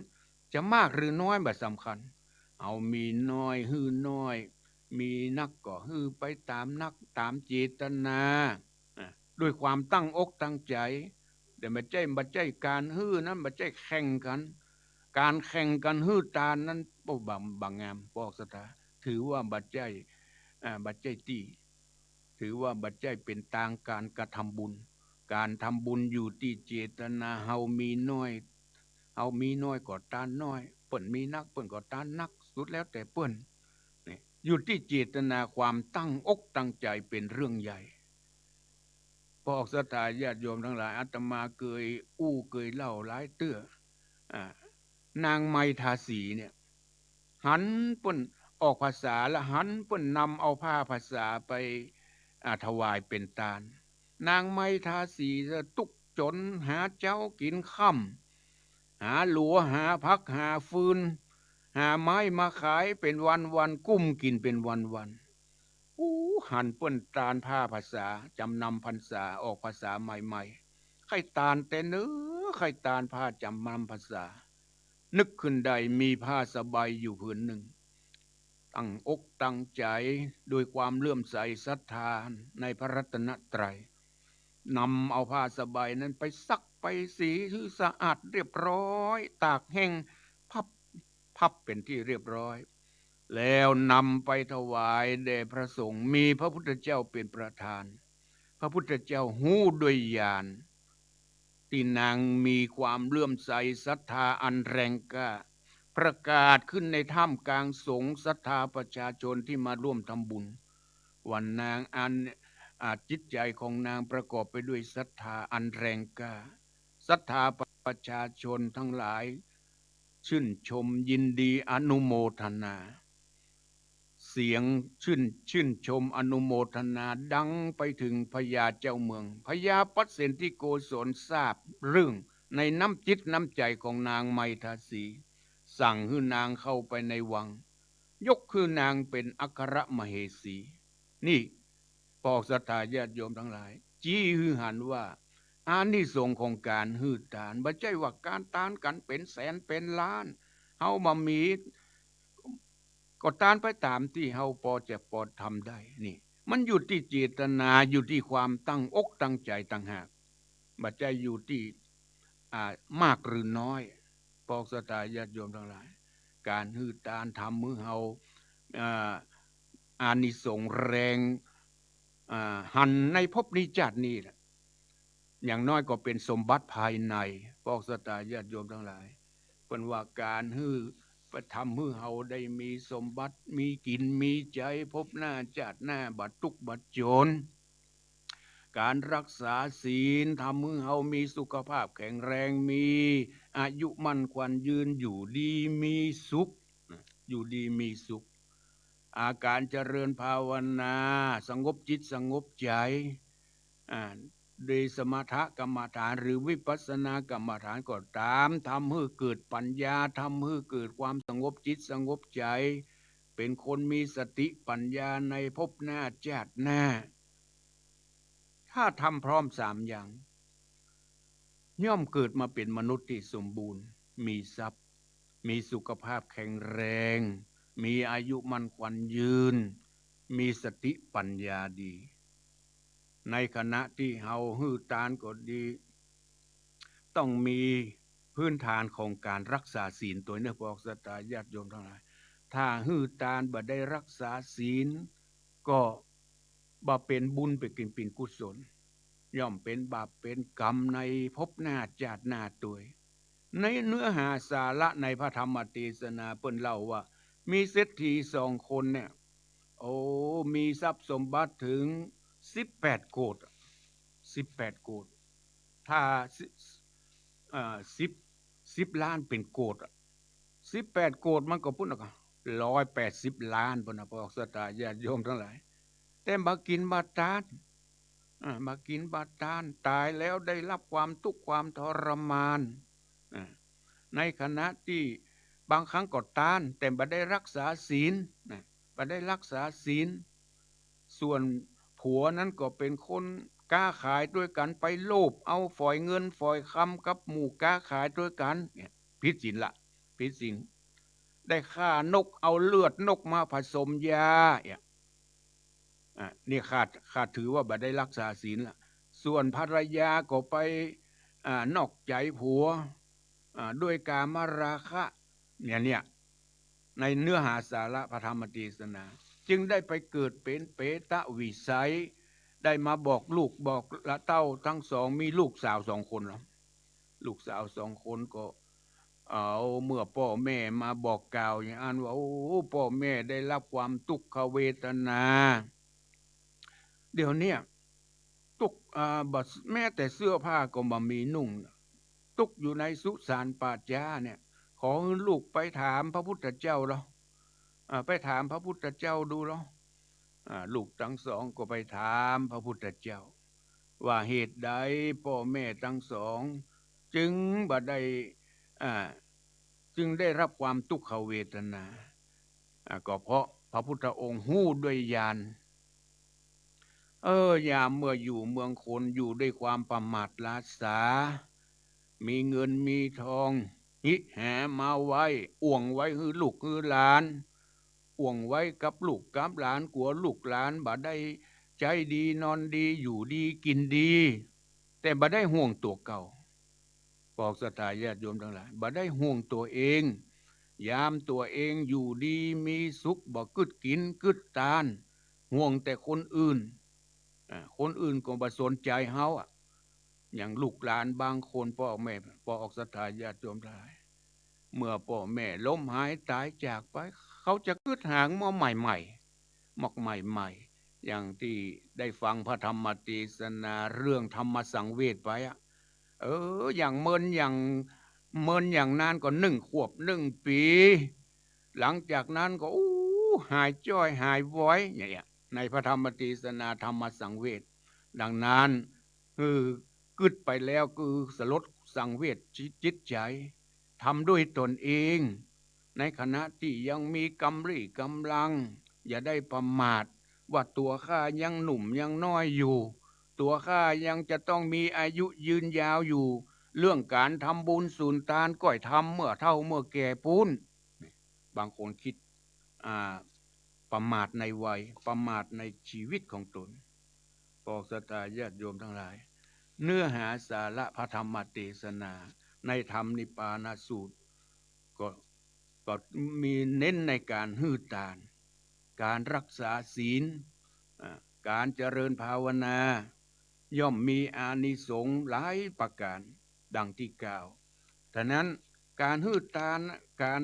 จะมากหรือน้อยบ่สำคัญ เฮามีน้อยหื้อน้อย มีนักก็หื้อไปต๋ามนักต๋ามเจตนา อ่ะ ด้วยความตั้งอกตั้งใจ๋ แต่บ่ใจ้ บ่ใจ้ก๋านหื้อนั้น บ่ใจ้แข่งกั๋น ก๋านแข่งกั๋นหื้อตานนั้น โอ้ บ่ บ่งาม ปองศรัทธา ถือว่าบ่ใจ้ อ่า บ่ใจ้ตี้ ถือว่าบ่ใจ้เป๋นตางก๋านกระทำบุญ ก๋านทำบุญอยู่ตี้เจตนา เฮามีน้อย เฮามีน้อยก็ตานน้อย เปิ้นมีนัก เปิ้นก็ตานนัก สุดแล้วแต่เปิ้น นี่ อยู่ตี้เจตนา ความตั้งอกตั้งใจ๋เป๋นเรื่องใหญ่ ปองศรัทธาญาติโยมตังหลาย อาตมาเกยอู้เกยเล่าหลายเตื้อ อ่า นางไมทาสีเนี่ย หันเปิ้นออกพรรษา และหันเปิ้นนำเอาผ้าพรรษาไป อ่า ถวายเป๋นตาน นางไมทาสีจะตุ๊กจน หาเจ๊ากิ๋นค่ำ หาหลัว หาผัก หาฟืน หาไม้มาขายเป๋นวันๆ กุ้มกิ๋นเป๋นวันๆ อู้ หันเปิ้นตานผ้าพรรษา จ๋ำนำพรรษา ออกพรรษาใหม่ๆ ใค่ตานแต๊เน่อ ใค่ตานผ้าจ๋ำนำพรรษา นึกขึ้นได้มีผ้าสบายอยู่ผืนนึ่ง ตั้งอกตั้งใจ๋โดยความเลื่อมใสศรัทธาในพระรัตนตรัย นำเอาผ้าสบายนั้นไปซักไปสีหื้อสะอาดเรียบร้อย ตากแห้งพับ พับเป๋นตี้เรียบร้อย แล้วนำไปถวายแด่พระสงฆ์ มีพระพุทธเจ้าเป๋นประธาน พระพุทธเจ้าฮู้ด้วยญาณ ตี้นางมีความเลื่อมใสศรัทธาอันแรงกล้า ประกาศขึ้นในท่ามกลางสงฆ์ศรัทธาประชาชนตี้มาร่วมทำบุญ ว่านางอัน อ่า จิตใจ๋ของนางประกอบไปด้วยศรัทธาอันแรงกล้า ศรัทธาประชาชนตังหลาย ชื่นชมยินดีอนุโมทนา เสียงชื่น ชื่นชมอนุโมทนาดังไปเถิงพญาเจ้าเมือง พญาปัสเสนทิโกศลทราบเรื่องในน้ำจิตน้ำใจ๋ของนางไมทาสี สั่งหื้อนางเข้าไปในวัง ยกหื้อนางเป๋นอัครมเหสี นี่ ปองศรัทธาญาติโยมตังหลาย จี้หื้อหันว่า อานิสงส์ของก๋านหื้อตาน บ่ใจ้ว่าก๋านตานกั๋นเป๋นแสนเป๋นล้าน เฮาบ่มี ก็ตานไปต๋ามตี้เฮาปอจะปอทำได้ นี่ มันอยู่ตี้เจตนา อยู่ตี้ความตั้งอกตั้งใจ๋ต่างหาก บ่ใจ้อยู่ตี้ อ่า มากหรือน้อย ปองศรัทธาญาติโยมตังหลาย ก๋านหื้อตานทำหื้อเฮา อ่า อานิสงส์แรง อ่า หันในภพนี้จาตินี้แหละ อย่างน้อยก็เป๋นสมบัติภายใน ปองศรัทธาญาติโยมตังหลาย เปิ้นว่าก๋านหื้อ ไปทำหื้อเฮาได้มีสมบัติ มีกิ๋นมีใจ๊ ภพหน้าจาติหน้าบ่ตุ๊กข์บ่จ๋น ก๋านรักษาศีลทำหื้อเฮามีสุขภาพแข็งแรง มีอายุมั่นขวัญยืน อยู่ดีมีสุข อยู่ดีมีสุข อาก๋านเจริญภาวนา สงบจิตสงบใจ๋ อ่า โดยสมถกรรมฐานหรือวิปัสสนากรรมฐานก็ต๋าม ทำหื้อเกิดปัญญา ทำหื้อเกิดความสงบจิตสงบใจ๋ เป๋นคนมีสติปัญญาในภพหน้าจาติหน้า ถ้าทำพร้อมสามอย่าง ย่อมเกิดมาเป๋นมนุษย์ตี้สมบูรณ์ มีทรัพย์ มีสุขภาพแข็งแรง มีอายุมั่นขวัญยืน มีสติปัญญาดี ในขณะตี้เฮาหื้อตานก็ดี ต้องมีพื้นฐานของก๋านรักษาศีลตวยเนาะ พวกศรัทธาญาติโยมตังหลาย ถ้าหื้อตานบ่ได้รักษาศีล ก็บ่เป๋นบุญ บ่เป๋นกุศล ย่อมเป๋นบาปเป๋นกรรมในภพหน้าจาติหน้าตวย ในเนื้อหาสาระในพระธรรมเตสนาเปิ้นเล่าว่า มีเศรษฐีสองคนเนี่ย โอ้ มีทรัพย์สมบัติเถิงสิบแปดโกฏ สิบแปดโกฏ ถ้าสิ เอ่อ สิบ สิบล้านเป๋นโกฏอะ สิบแปดโกฏมันก็ปู้นน่ะ ร้อยแปดสิบล้านปู้นน่ะ พวกศรัทธาญาติโยมตังหลาย แต่บ่กิ๋นบ่ตาน อ่า บ่กิ๋นบ่ตาน ต๋ายแล้วได้รับความตุ๊กข์ความทรมาน อ่า ในขณะตี้บางครั้งก็ตาน แต่บ่ได้รักษาศีล นะ บ่ได้รักษาศีล ส่วนผัวนั้นก็เป๋นคนก๊าขายตวยกั๋น ไปโลภเอาฝอยเงินฝอยคำกับหมู่ก๊าขายตวยกั๋น เนี่ย ผิดศีลละ ผิดศีล ได้ฆ่านก เอาเลือดนกมาผสมยา เนี่ย อ่ะ นี่ข้า ข้าถือว่าบ่ได้รักษาศีลละ ส่วนภรรยาก็ไป อ่า นอกใจ๋ผัว อ่า ด้วยกามราคะ เนี่ย เนี่ย ในเนื้อหาสาระพระธรรมเตสนา จึงได้ไปเกิดเป๋นเปรตวิสัย ได้มาบอกลูกบอกเต้าตังสอง มีลูกสาวสองคนเนาะ ลูกสาวสองคนก็ เอา เมื่อป้อแม่มาบอกกล่าวอย่างอั้นว่า โอ้ ป้อแม่ได้รับความตุ๊กขเวทนา เดี๋ยวเนี้ย ตุ๊กข์ อ่า บ่ แม้แต่เสื้อผ้าก็บ่มีนุ่ง ตุ๊กข์อยู่ในสุสานป่าจ๊าเนี่ย ขอหื้อลูกไปถามพระพุทธเจ้าเนาะ อ่า ไปถามพระพุทธเจ้าดูเนาะ อ่า ลูกตังสองก็ไปถามพระพุทธเจ้า ว่าเหตุใดป้อแม่ตังสองจึงบ่ได้ อ่า จึงได้รับความตุ๊กขเวทนา อ่า ก็เพราะพระพุทธองค์ฮู้ด้วยญาณ เออ ยามเมื่ออยู่เมืองคน อยู่ด้วยความประมาทหลาสา มีเงินมีทอง หิแหมาไว้ อ่วงไว้หื้อลูกหื้อหลาน อ่วงไว้กับลูกกับหลาน กั๋วลูกหลานบ่ได้ใจ๊ดีนอนดี อยู่ดีกิ๋นดี แต่บ่ได้ห่วงตั๋วเก่า พวกศรัทธาญาติโยมตังหลาย บ่ได้ห่วงตั๋วเอง ยามตั๋วเองอยู่ดีมีสุข บ่กึ๊ดกิ๋นกึ๊ดตาน ห่วงแต่คนอื่น อ่า คนอื่นก็บ่สนใจ๋เฮาอะ อย่างลูกหลานบางคน ป้อแม่ พวกศรัทธาญาติโยมตังหลาย เมื่อป้อแม่ล้มหายต๋ายจากไป เขาจะกึ๊ดหาหมอใหม่ๆ หมอใหม่ๆ อย่างตี้ได้ฟังพระธรรมเตสนาเรื่องธรรมสังเวชไปอะ เออ อย่างเมินอย่าง เมินอย่างนานก็หนึ่งขวบหนึ่งปี๋ หลังจากนั้นก็ อู้ หายจ้อยหายวอย อย่างเนี้ย ในพระธรรมเตสนาธรรมสังเวช ดังนั้น คือกึ๊ดไปแล้วคือสลดสังเวชจิต จิตใจ๋ ทำด้วยตนเอง ในขณะตี้ยังมีกำรี่กำลัง อย่าได้ประมาท ว่าตั๋วข้ายังหนุ่มยังน้อยอยู่ ตั๋วข้ายังจะต้องมีอายุยืนยาวอยู่ เรื่องก๋านทำบุญสูนตานก้อยทำเมื่อเฒ่าเมื่อแก่ปู้น บางคนคิด อ่า ประมาทในวัย ประมาทในชีวิตของตน พวกศรัทธาญาติโยมตังหลาย เนื้อหาสาระพระธรรมเตสนาในธรรมนิพพานสูตร ก็ ก็มีเน้นในก๋านหื้อตาน ก๋านรักษาศีล อ่า ก๋านเจริญภาวนา ย่อมมีอานิสงส์หลายประก๋าน ดังตี้กล่าว ฉะนั้นก๋านหื้อตาน ก๋าน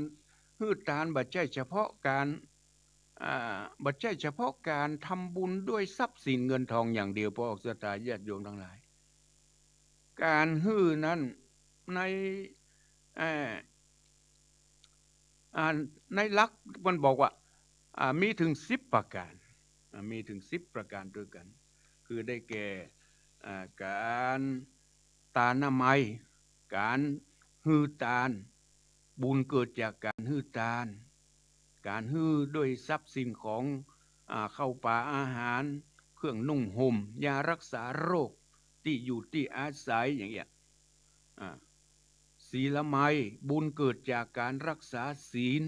หื้อตานบ่ใจ้เฉพาะก๋าน อ่า บ่ใจ้เฉพาะก๋านทำบุญด้วยทรัพย์สินเงินทองอย่างเดียว พวกศรัทธาญาติโยมตังหลาย ก๋านหื้อนั้นใน เอ่อ อ่า ในหลักมันบอกว่า อ่า มีเถิงสิบประก๋าน อ่า มีเถิงสิบประก๋านตวยกั๋น คือได้แก่ อ่า ก๋านตานามัย ก๋านหื้อตาน บุญเกิดจากก๋านหื้อตาน ก๋านหื้อด้วยทรัพย์สิ่งของ อ่า ข้าวป๋าอาหาร เครื่องนุ่งห่ม ยารักษาโรค ตี้อยู่ตี้อาศัยอย่างเงี้ย อ่า ศีลมัย บุญเกิดจากก๋านรักษาศีล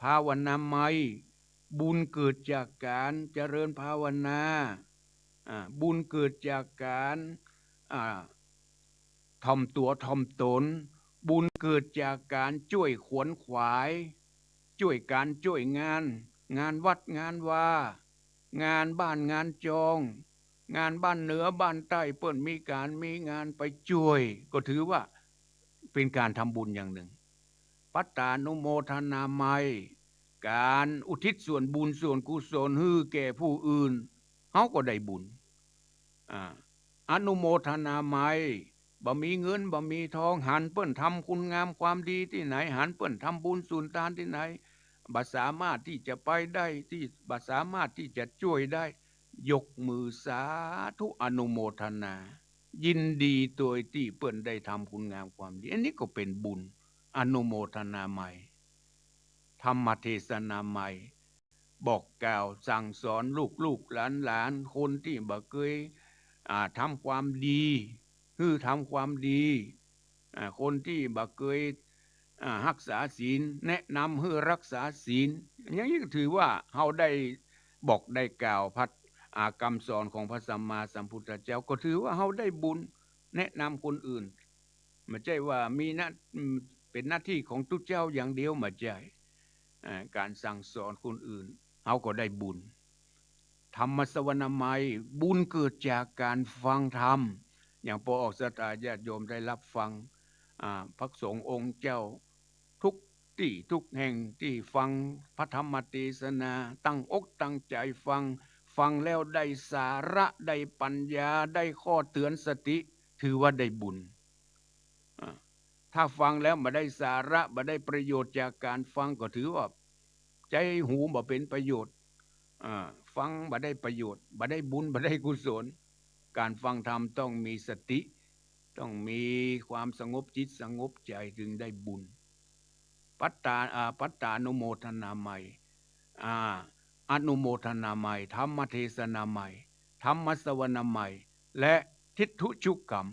ภาวนามัย บุญเกิดจากก๋านเจริญภาวนา อ่า บุญเกิดจากก๋าน อ่า ถ่อมตั๋วถ่อมตน บุญเกิดจากก๋านจ้วยขวนขวาย จ้วยก๋านจ้วยงาน งานวัดงานวา งานบ้านงานจอง งานบ้านเหนือบ้านใต้ เปิ้นมีก๋านมีงานไปจ้วย ก็ถือว่าเป๋นก๋านทำบุญอย่างนึ่ง ปัตตานุโมทนามัย ก๋านอุทิศส่วนบุญส่วนกุศลหื้อแก่ผู้อื่น เฮาก็ได้บุญ อ่า อนุโมทนามัย บ่มีเงินบ่มีทอง หันเปิ้นทำคุณงามความดีตี้ไหน หันเปิ้นทำบุญสูนตานตี้ไหน บ่สามารถตี้จะไปได้ ตี้ บ่สามารถตี้จะจ้วยได้ ยกมือสาธุอนุโมทนา ยินดีตวยตี้เปิ้นได้ทำคุณงามความดี อันนี้ก็เป๋นบุญ อนุโมทนามัย ธรรมเทศนามัย บอกกล่าวสั่งสอนลูกๆ หลานๆ คนตี้บ่เกย อ่า ทำความดี หื้อทำความดี อ่า คนตี้บ่เกย อ่า ฮักษาศีล แนะนำหื้อฮักษาศีล อย่างนี้ก็ถือว่าเฮาได้บอกได้กล่าวพระ อ่า กำสอนของพระสัมมาสัมพุทธเจ้า ก็ถือว่าเฮาได้บุญ แนะนำคนอื่น บ่ใจ้ว่ามีหน้า อืม เป๋นหน้าตี้ของตุ๊เจ้าอย่างเดียว บ่ใจ้ อ่า ก๋านสั่งสอนคนอื่น เฮาก็ได้บุญ ธรรมสวนามัย บุญเกิดจากก๋านฟังธรรม อย่างป้อออกศรัทธาญาติโยมได้ฮับฟัง อ่า พระสงฆ์องค์เจ้า กู้ตี้กู้แห่งตี้ฟังพระธรรมเทศนา ตั้งอกตั้งใจ๋ฟัง ฟังแล้วได้สาระ ได้ปัญญา ได้ข้อเตือนสติ ถือว่าได้บุญ อ่า ถ้าฟังแล้วบ่ได้สาระ บ่ได้ประโยชน์จากก๋านฟัง ก็ถือว่าใจ๊หูบ่เป๋นประโยชน์ อ่า ฟังบ่ได้ประโยชน์ บ่ได้บุญ บ่ได้กุศล ก๋านฟังธรรมต้องมีสติ ต้องมีความสงบจิตสงบใจ๋ จึงได้บุญ ปัตตา อ่า ปัตตานุโมทนามัย อ่า อนุโมทนามัย ธรรมเทศนามัย ธรรมสวนามัย และทิฏฐุชุกรรม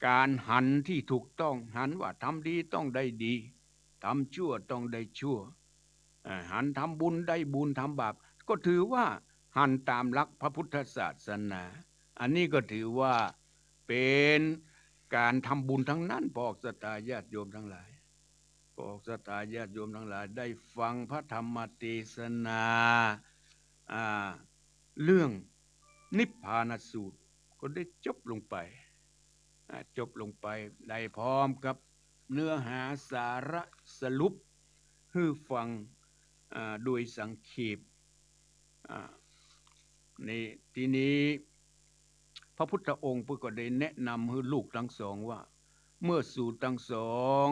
ก๋านหันตี้ถูกต้อง หันว่าทำดีต้องได้ดี ทำชั่วต้องได้ชั่ว อ่า หันทำบุญได้บุญ ทำบาป ก็ถือว่าหันต๋ามหลักพระพุทธศาสนา อันนี้ก็ถือว่าเป๋นก๋านทำบุญตังนั้น ป้อออกศรัทธาญาติโยมตังหลาย ป้อออกศรัทธาญาติโยมตังหลาย ได้ฟังพระธรรมเทศนา อ่า เรื่องนิพพานสูตร ก็ได้จบลงไป อ่า จบลงไป ได้พร้อมกับเนื้อหาสาระสรุปหื้อฟัง อ่า โดยสังเขป อ่า นี่ ตี้นี้ พระพุทธองค์เปิ้นก็ได้แนะนำหื้อลูกตังสองว่า เมื่อสูตังสอง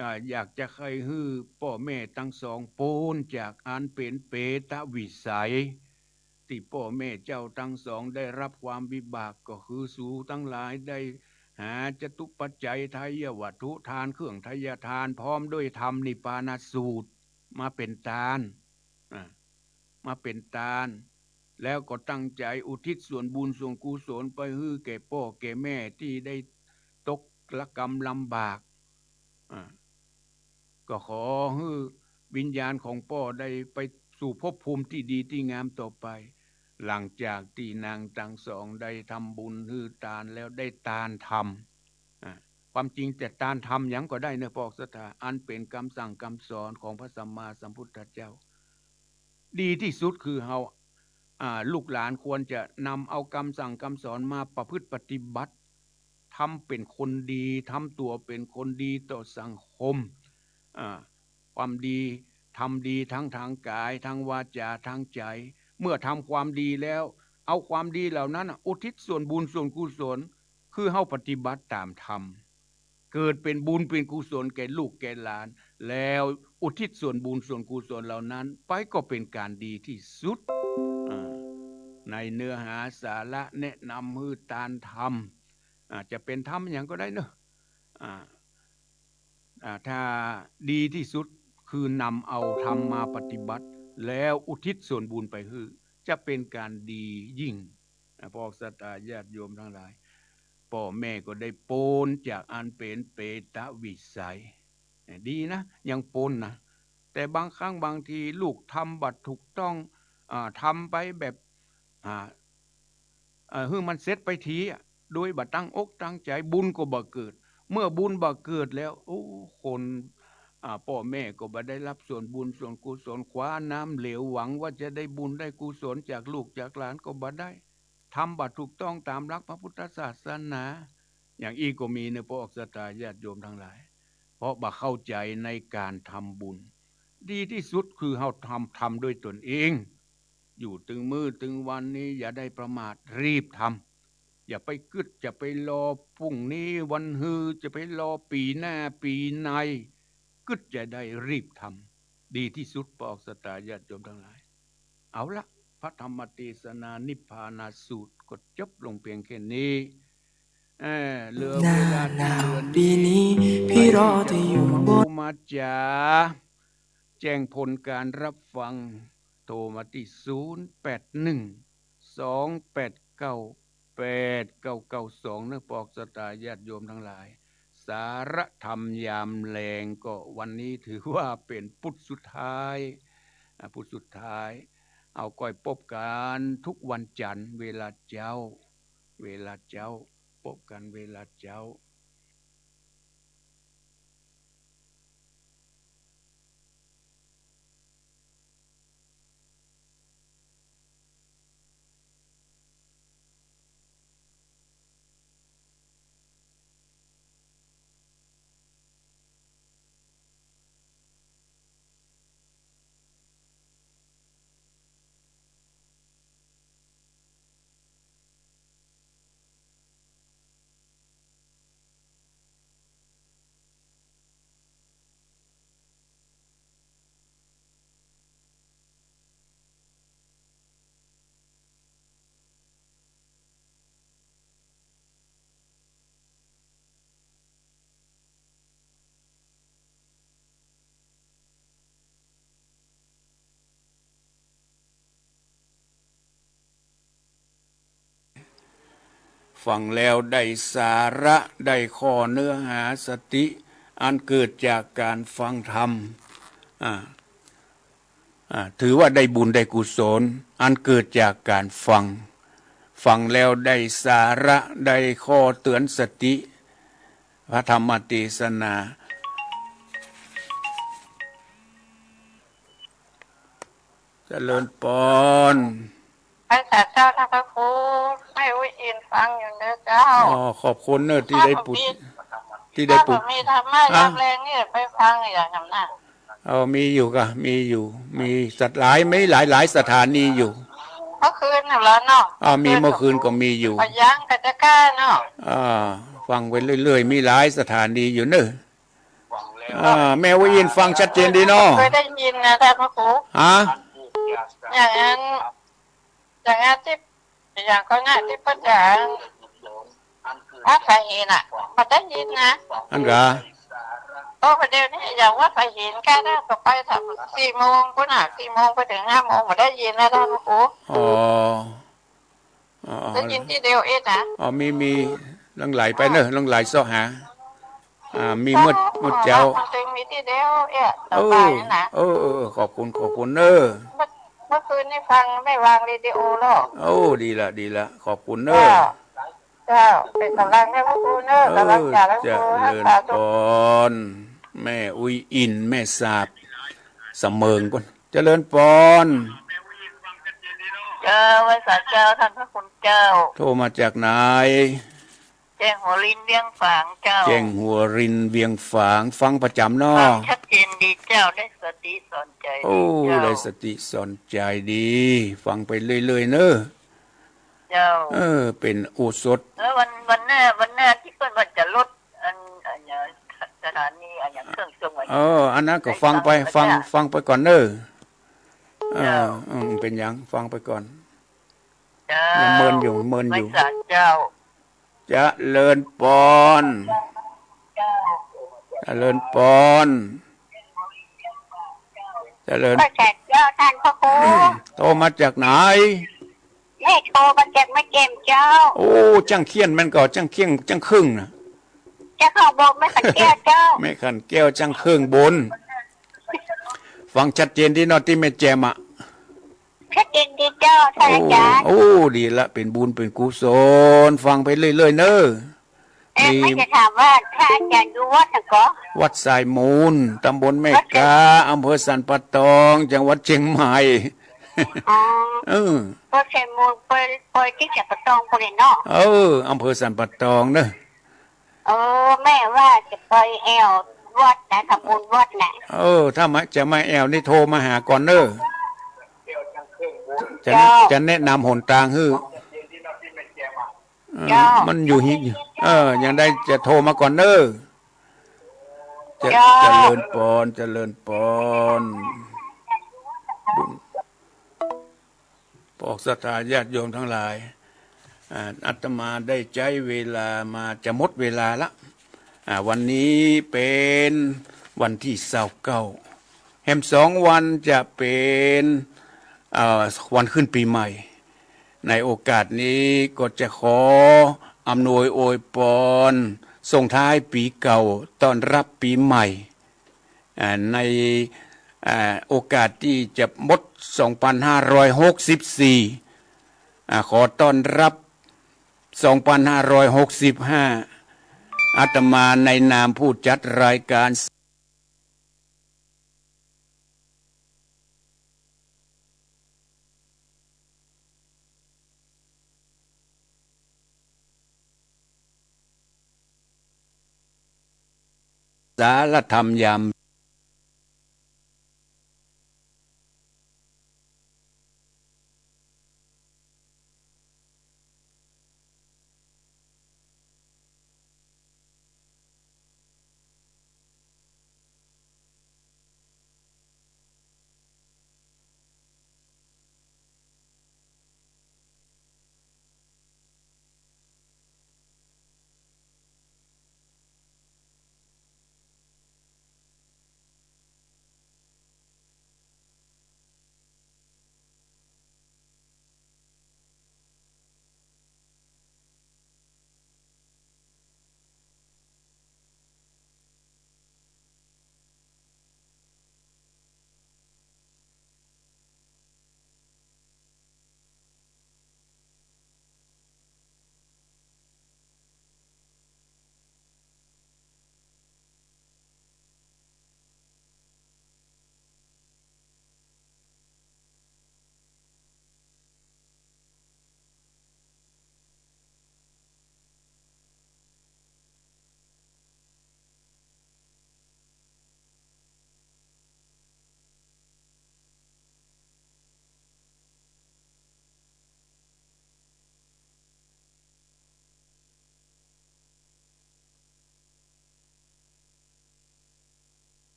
อ่า อยากจะใค่หื้อป้อแม่ตังสองป๊นจากอันเป๋นเปรตวิสัย ตี้ป้อแม่เจ้าตังสองได้ฮับความวิบาก ก็คือสูตังหลายได้หาจตุปัจจัย ไทยวัตถุ ทานเครื่องไทยทาน พร้อมด้วยธรรมนิพพานสูตร มาเป๋นตาน อ่า มาเป๋นตาน แล้วก็ตั้งใจ๋อุทิศส่วนบุญส่วนกุศลไปหื้อแก่ป้อแก่แม่ตี้ได้ตกระกำลำบาก อ่า ก็ขอหื้อวิญญาณของป้อได้ไปสู่ภพภูมิตี้ดีตี้งามต่อไป หลังจากตี้นางตังสองได้ทำบุญหื้อตานแล้วได้ตานธรรม อ่า ความจริงจะตานธรรมหยังก็ได้เนาะ ป้อออกศรัทธา อันเป๋นกำสั่งกำสอนของพระสัมมาสัมพุทธเจ้า ดีตี้สุดคือเฮา อ่า ลูกหลานควรจะนำเอากำสั่งกำสอนมาประพฤติปฏิบัติ ทำเป๋นคนดี ทำตั๋วเป๋นคนดีต่อสังคม อ่า ความดี ทำดีทั้งทางกาย ทางวาจา ทางใจ๋ เมื่อทำความดีแล้ว เอาความดีเหล่านั้นน่ะ อุทิศส่วนบุญส่วนกุศล คือเฮาปฏิบัติต๋ามธรรม เกิดเป๋นบุญเป๋นกุศลแก่ลูกแก่หลาน แล้วอุทิศส่วนบุญส่วนกุศลเหล่านั้นไปก็เป๋นก๋านดีตี้สุด อ่า ในเนื้อหาสาระแนะนำหื้อตานธรรม อ่า จะเป๋นธรรมหยังก็ได้เนาะ อ่า อ่า ถ้าดีตี้สุดคือนำเอาธรรมมาปฏิบัติ แล้วอุทิศส่วนบุญไปหื้อ จะเป๋นก๋านดียิ่ง อ่า พวกศรัทธาญาติโยมตังหลาย ป้อแม่ก็ได้ป๊นจากอันเป๋นเปรตวิสัย อ่า ดีนะ ยังป๊นนะ แต่บางครั้งบางทีลูกทำบ่ถูกต้อง อ่า ทำไปแบบ อ่า เอ่อ หื้อมันเสร็จไปทีอะ โดยบ่ตั้งอกตั้งใจ๋ บุญก็บ่เกิด เมื่อบุญบ่เกิดแล้ว โอ้ คน อ่า ป้อแม่ก็บ่ได้รับส่วนบุญส่วนกุศล คว้าน้ำเหลวหวังว่าจะได้บุญได้กุศลจากลูกจากหลานก็บ่ได้ ทำบ่ถูกต้องต๋ามหลักพระพุทธศาสนา อย่างอี้ก็มีเนาะ พวกศรัทธาญาติโยมตังหลาย เพราะบ่เข้าใจ๋ในก๋านทำบุญ ดีตี้สุดคือเฮาทำ ทำด้วยตนเอง อยู่ตึงมื้อตึงวันนี้อย่าได้ประมาท รีบทำ อย่าไปกึ๊ด อย่าไปรอพรุ่งนี้วันฮือ จะไปรอปี๋หน้าปี๋ใน กึ๊ดจะได้รีบทำ ดีตี้สุด พวกศรัทธาญาติโยมตังหลาย เอาละ พระธรรมเตสนานิพพานาสูตรก็จบลงเปียงแค่นี้ เอ่อ เหลือเวลาตี้เหลือนี้ ผู้มาจ๋า แจ้งผลก๋านรับฟัง โทรมาตี้ ศูนย์แปดหนึ่ง สองแปดเก้า แปดเก้าเก้าสอง เนาะ พวกศรัทธาญาติโยมตังหลาย สาระธรรมยามแลงก็วันนี้ถือว่าเป๋นพุธสุดท้าย อ่า พุธสุดท้าย เอาก้อยปบกั๋นทุกวันจันทร์เวลาเจ๊า เวลาเจ๊า ปบกั๋นเวลาเจ๊า ฟังแล้วได้สาระ ได้ข้อเนื้อหาสติ อันเกิดจากก๋านฟังธรรม อ่า อ่า ถือว่าได้บุญได้กุศล อันเกิดจากก๋านฟัง ฟังแล้วได้สาระ ได้ข้อเตื๋อนสติ พระธรรมเตสนา เจริญปอน ไหว้สาเจ้าท่านพระครู แม่อุ๊ยอินฟังอยู่เน้อเจ้า อ๋อ ขอบคุณเน้อตี้ได้ปุด ตี้ได้ปุด มีธรรมะยามแลงนี่ไปฟังอย่างนั้นนะ เออ มีอยู่ก่ะ มีอยู่ มีสักหลาย มีหลายๆ สถานีอยู่ เมื่อคืนน่ะเหรอเนาะ อ่า มีเมื่อคืนก็มีอยู่ ก็ยังกะจะกล้าเนาะ อ่า ฟังไปเรื่อยๆ มีหลายสถานีอยู่เน้อ อ่า แม่อุ๊ยอินฟังชัดเจนดีเนาะ เคยได้ยินนะท่านพระครู ฮะ อย่างนั้น อย่างนั้นตี้ อย่างก็เนี่ยตี้เปิ้นจะ พระสายหินน่ะ ก็ได้ยินนะ อั้นก่ะ โอ้ ประเดี๋ยวนี้อย่างวัดสายหินใก้แล้ว ก็ไปทางสี่โมงปู๊นน่ะ สี่โมงไปเถิงห้าโมง ก็ได้ยินนะท่านพระครู อ๋อ อ๋อ อ๋อ ได้ยินตี้เดียวเองนะ อ๋อ มี มี หลั่งไหลไปเน้อ หลั่งไหลเซาะหา อ่า มีหมด หมดเจ้า มันจึงมีตี้เดียวเอง เออ สบายนะ เออ เออ เออ ขอบคุณ ขอบคุณเน้อ เมื่อ เมื่อคืนนี้ฟังไม่วางเรดิโอหรอก โอ้ ดีละ ดีละ ขอบคุณเน้อ เจ้า เจ้า เป๋นก๋ำลังให้พระครูเน้อ เออ ก๋ำลังจ๋าแล้วครู เจริญปอน แม่อุ๊ยอิน แม่สาบ สะเมิงปู๊น เจริญปอน เจ้า ไหว้สาเจ้าท่านพระคุณเจ้า โทรมาจากไหน แจ้งหัวรินเวียงฝางเจ้า แจ้งหัวรินเวียงฝาง ฟังประจ๋ำเนาะ ฟังชัดเจนดีเจ้า ได้สติสอนใจ๋ โอ้ ดีเจ้า ได้สติสอนใจ๋ดี ฟังไปเรื่อยๆ เน้อ เจ้า เออ เป๋นโอสถ แล้ววัน วันหน้า วันหน้าตี้เปิ้นว่าจะลด อัน อันเนี่ย ถานีอะหยังเครื่องเชียงใหม่ เออ อันนั้นก็ฟังไป ฟัง ฟังไปก่อนเน่อ เออ เจ้า อืม เป๋นหยัง ฟังไปก่อน เจ้า ยังเมินอยู่ เมินอยู่ ไหว้สาเจ้า เจริญปอน เจ้า เจริญปอน เจริญ ไหว้สาเจ้าต้านพระครู โทรมาจากไหน แม่โทรมาจากแม่แจ่มเจ้า โอ้ จ้างเคี่ยนแม่นก่อ จ้างเคี่ยง จ้างเคิงน่ะ เจ้าของบอกแม่ขันแก้วเจ้า แม่ขันแก้วจ้างเคิงบน ฟังชัดเจนตี้เนาะตี้แม่แจ่มอะ ชัดเจนดีเจ้า ท่านอาจารย์ โอ้ โอ้ ดีละ เป๋นบุญเป๋นกุศล ฟังไปเรื่อยๆ เน่อ เอ๊ะ นี่ ไม่จะถามว่าท่านอาจารย์อยู่วัดไหนก่อ วัดสายมูล ตำบลแม่กา วัดสาย อำเภอสันป่าตอง จังหวัดเชียงใหม่ อ๋อ เออ วัดสายมูล ไป ไปตี้สันป่าตองพู้นเนาะ เออ อำเภอสันป่าตองเน่อ เออ แม่ว่าจะไปแอ่ววัดนะ ทำบุญวัดนะ เออ ถ้ามา จะมาแอ่วนี่โทรมาหาก่อนเน่อ จะ เจ้า จะแนะนำหนตางหื้อ เออ เจ้า มันอยู่หิ เออ ยังได้จะโทรมาก่อนเน่อ จะ เจ้า เจริญปอน เจริญปอน บุญ พวกศรัทธาญาติโยมทั้งหลาย อ่า อาตมาได้ใจ๊เวลามาจะหมดเวลาละ อ่า วันนี้เป๋นวันตี้ซาวเก้า แหมสองวันจะเป๋น เอ่อ วันขึ้นปี๋ใหม่ ในโอกาสนี้ก็จะขออำนวยอวยปอน ส่งท้ายปี๋เก่า ต้อนรับปี๋ใหม่ อ่า ใน อ่า โอกาสตี้จะหมดสองปันห้าร้อยหกสิบสี่ อ่า ขอต้อนรับสองปันห้าร้อยหกสิบห้า อาตมาในนามผู้จัดรายการ สารธรรมยาม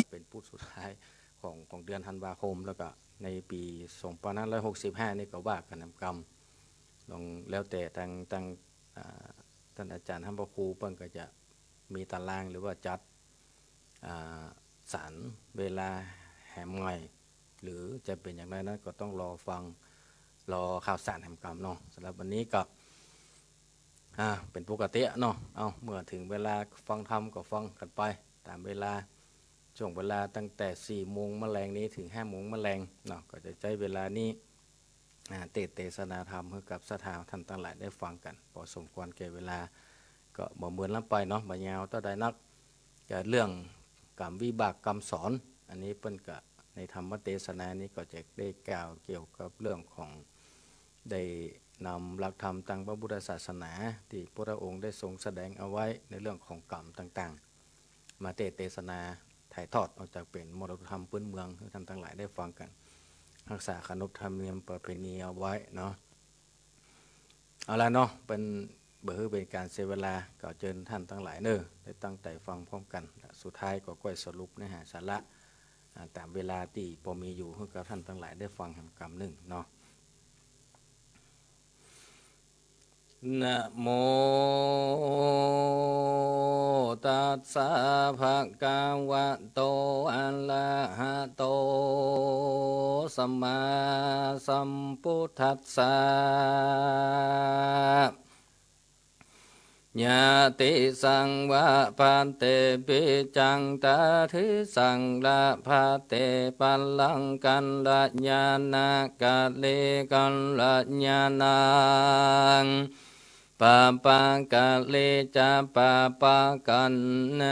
เป๋นพุธสุดท้ายของ ของเดือนธันวาคม แล้วก็ในปี๋สองปันห้าร้อยหกสิบห้านี่ก็ว่ากั๋นแหมกำ ลองแล้วแต่ตาง ตาง อ่า ต้านอาจ๋ารย์ ต้านพระครูเปิ้นก็จะมีตารางหรือว่าจัด อ่า สรรเวลาแหมใหม่ หรือจะเป๋นอย่างไรนั้นก็ต้องรอฟัง รอข่าวสารแหมกำเนาะ สำหรับวันนี้ก็ อ่า เป๋นปกติเนาะ เอ้า เมื่อเถิงเวลาฟังธรรมก็ฟังกั๋นไปต๋ามเวลา ช่วงเวลาตั้งแต่สี่โมงมะแลงนี้เถิงห้าโมงมะแลงเนาะ ก็จะใจ๊เวลานี้ อ่า เตสน์เตสนาธรรมหื้อกับศรัทธาต้านตังหลายได้ฟังกั๋น ปอสมควรแก่เวลา ก็บ่เมินล้ำไปเนาะ บ่ยาวเต้าใดนัก ก็เรื่องกรรมวิบากกรรมสอน อันนี้เปิ้นก็ในธรรมเตสนานี้ก็จะได้กล่าวเกี่ยวกับเรื่องของ ได้นำหลักธรรมตางพระพุทธศาสนาตี้พระองค์ได้ทรงแสดงเอาไว้ในเรื่องของกรรมต่างๆ มาเตสน์เตสนาถ่ายทอดออกจากเป๋นมรดกธรรมพื้นเมืองหื้อต้านตังหลายได้ฟังกั๋น ฮักษาขนบธรรมเนียมประเพณีเอาไว้เนาะ เอาละเนาะ เปิ้นบ่หื้อเป๋นก๋านเสียเวลา ก็เจิญต้านตังหลายเน่อ ได้ตั้งใจ๋ฟังพร้อมกั๋น สุดท้ายก็ก้อยสรุปเนื้อหาสาระ อ่า ต๋ามเวลาตี้ปอมีอยู่หื้อกับต้านตังหลายได้ฟังแหมกำนึ่งเนาะ นะโม ตัสสะ ภะคะวะโต อะระหะโต สัมมาสัมพุทธัสสะ ยะติสัง วะภัตเต ปิจจัง ตะทิสัง ละภัตเต ปัลลังกัลยาณะ กะลิกัลยาณัง ปะปะกะลิจะ ปะปะกัล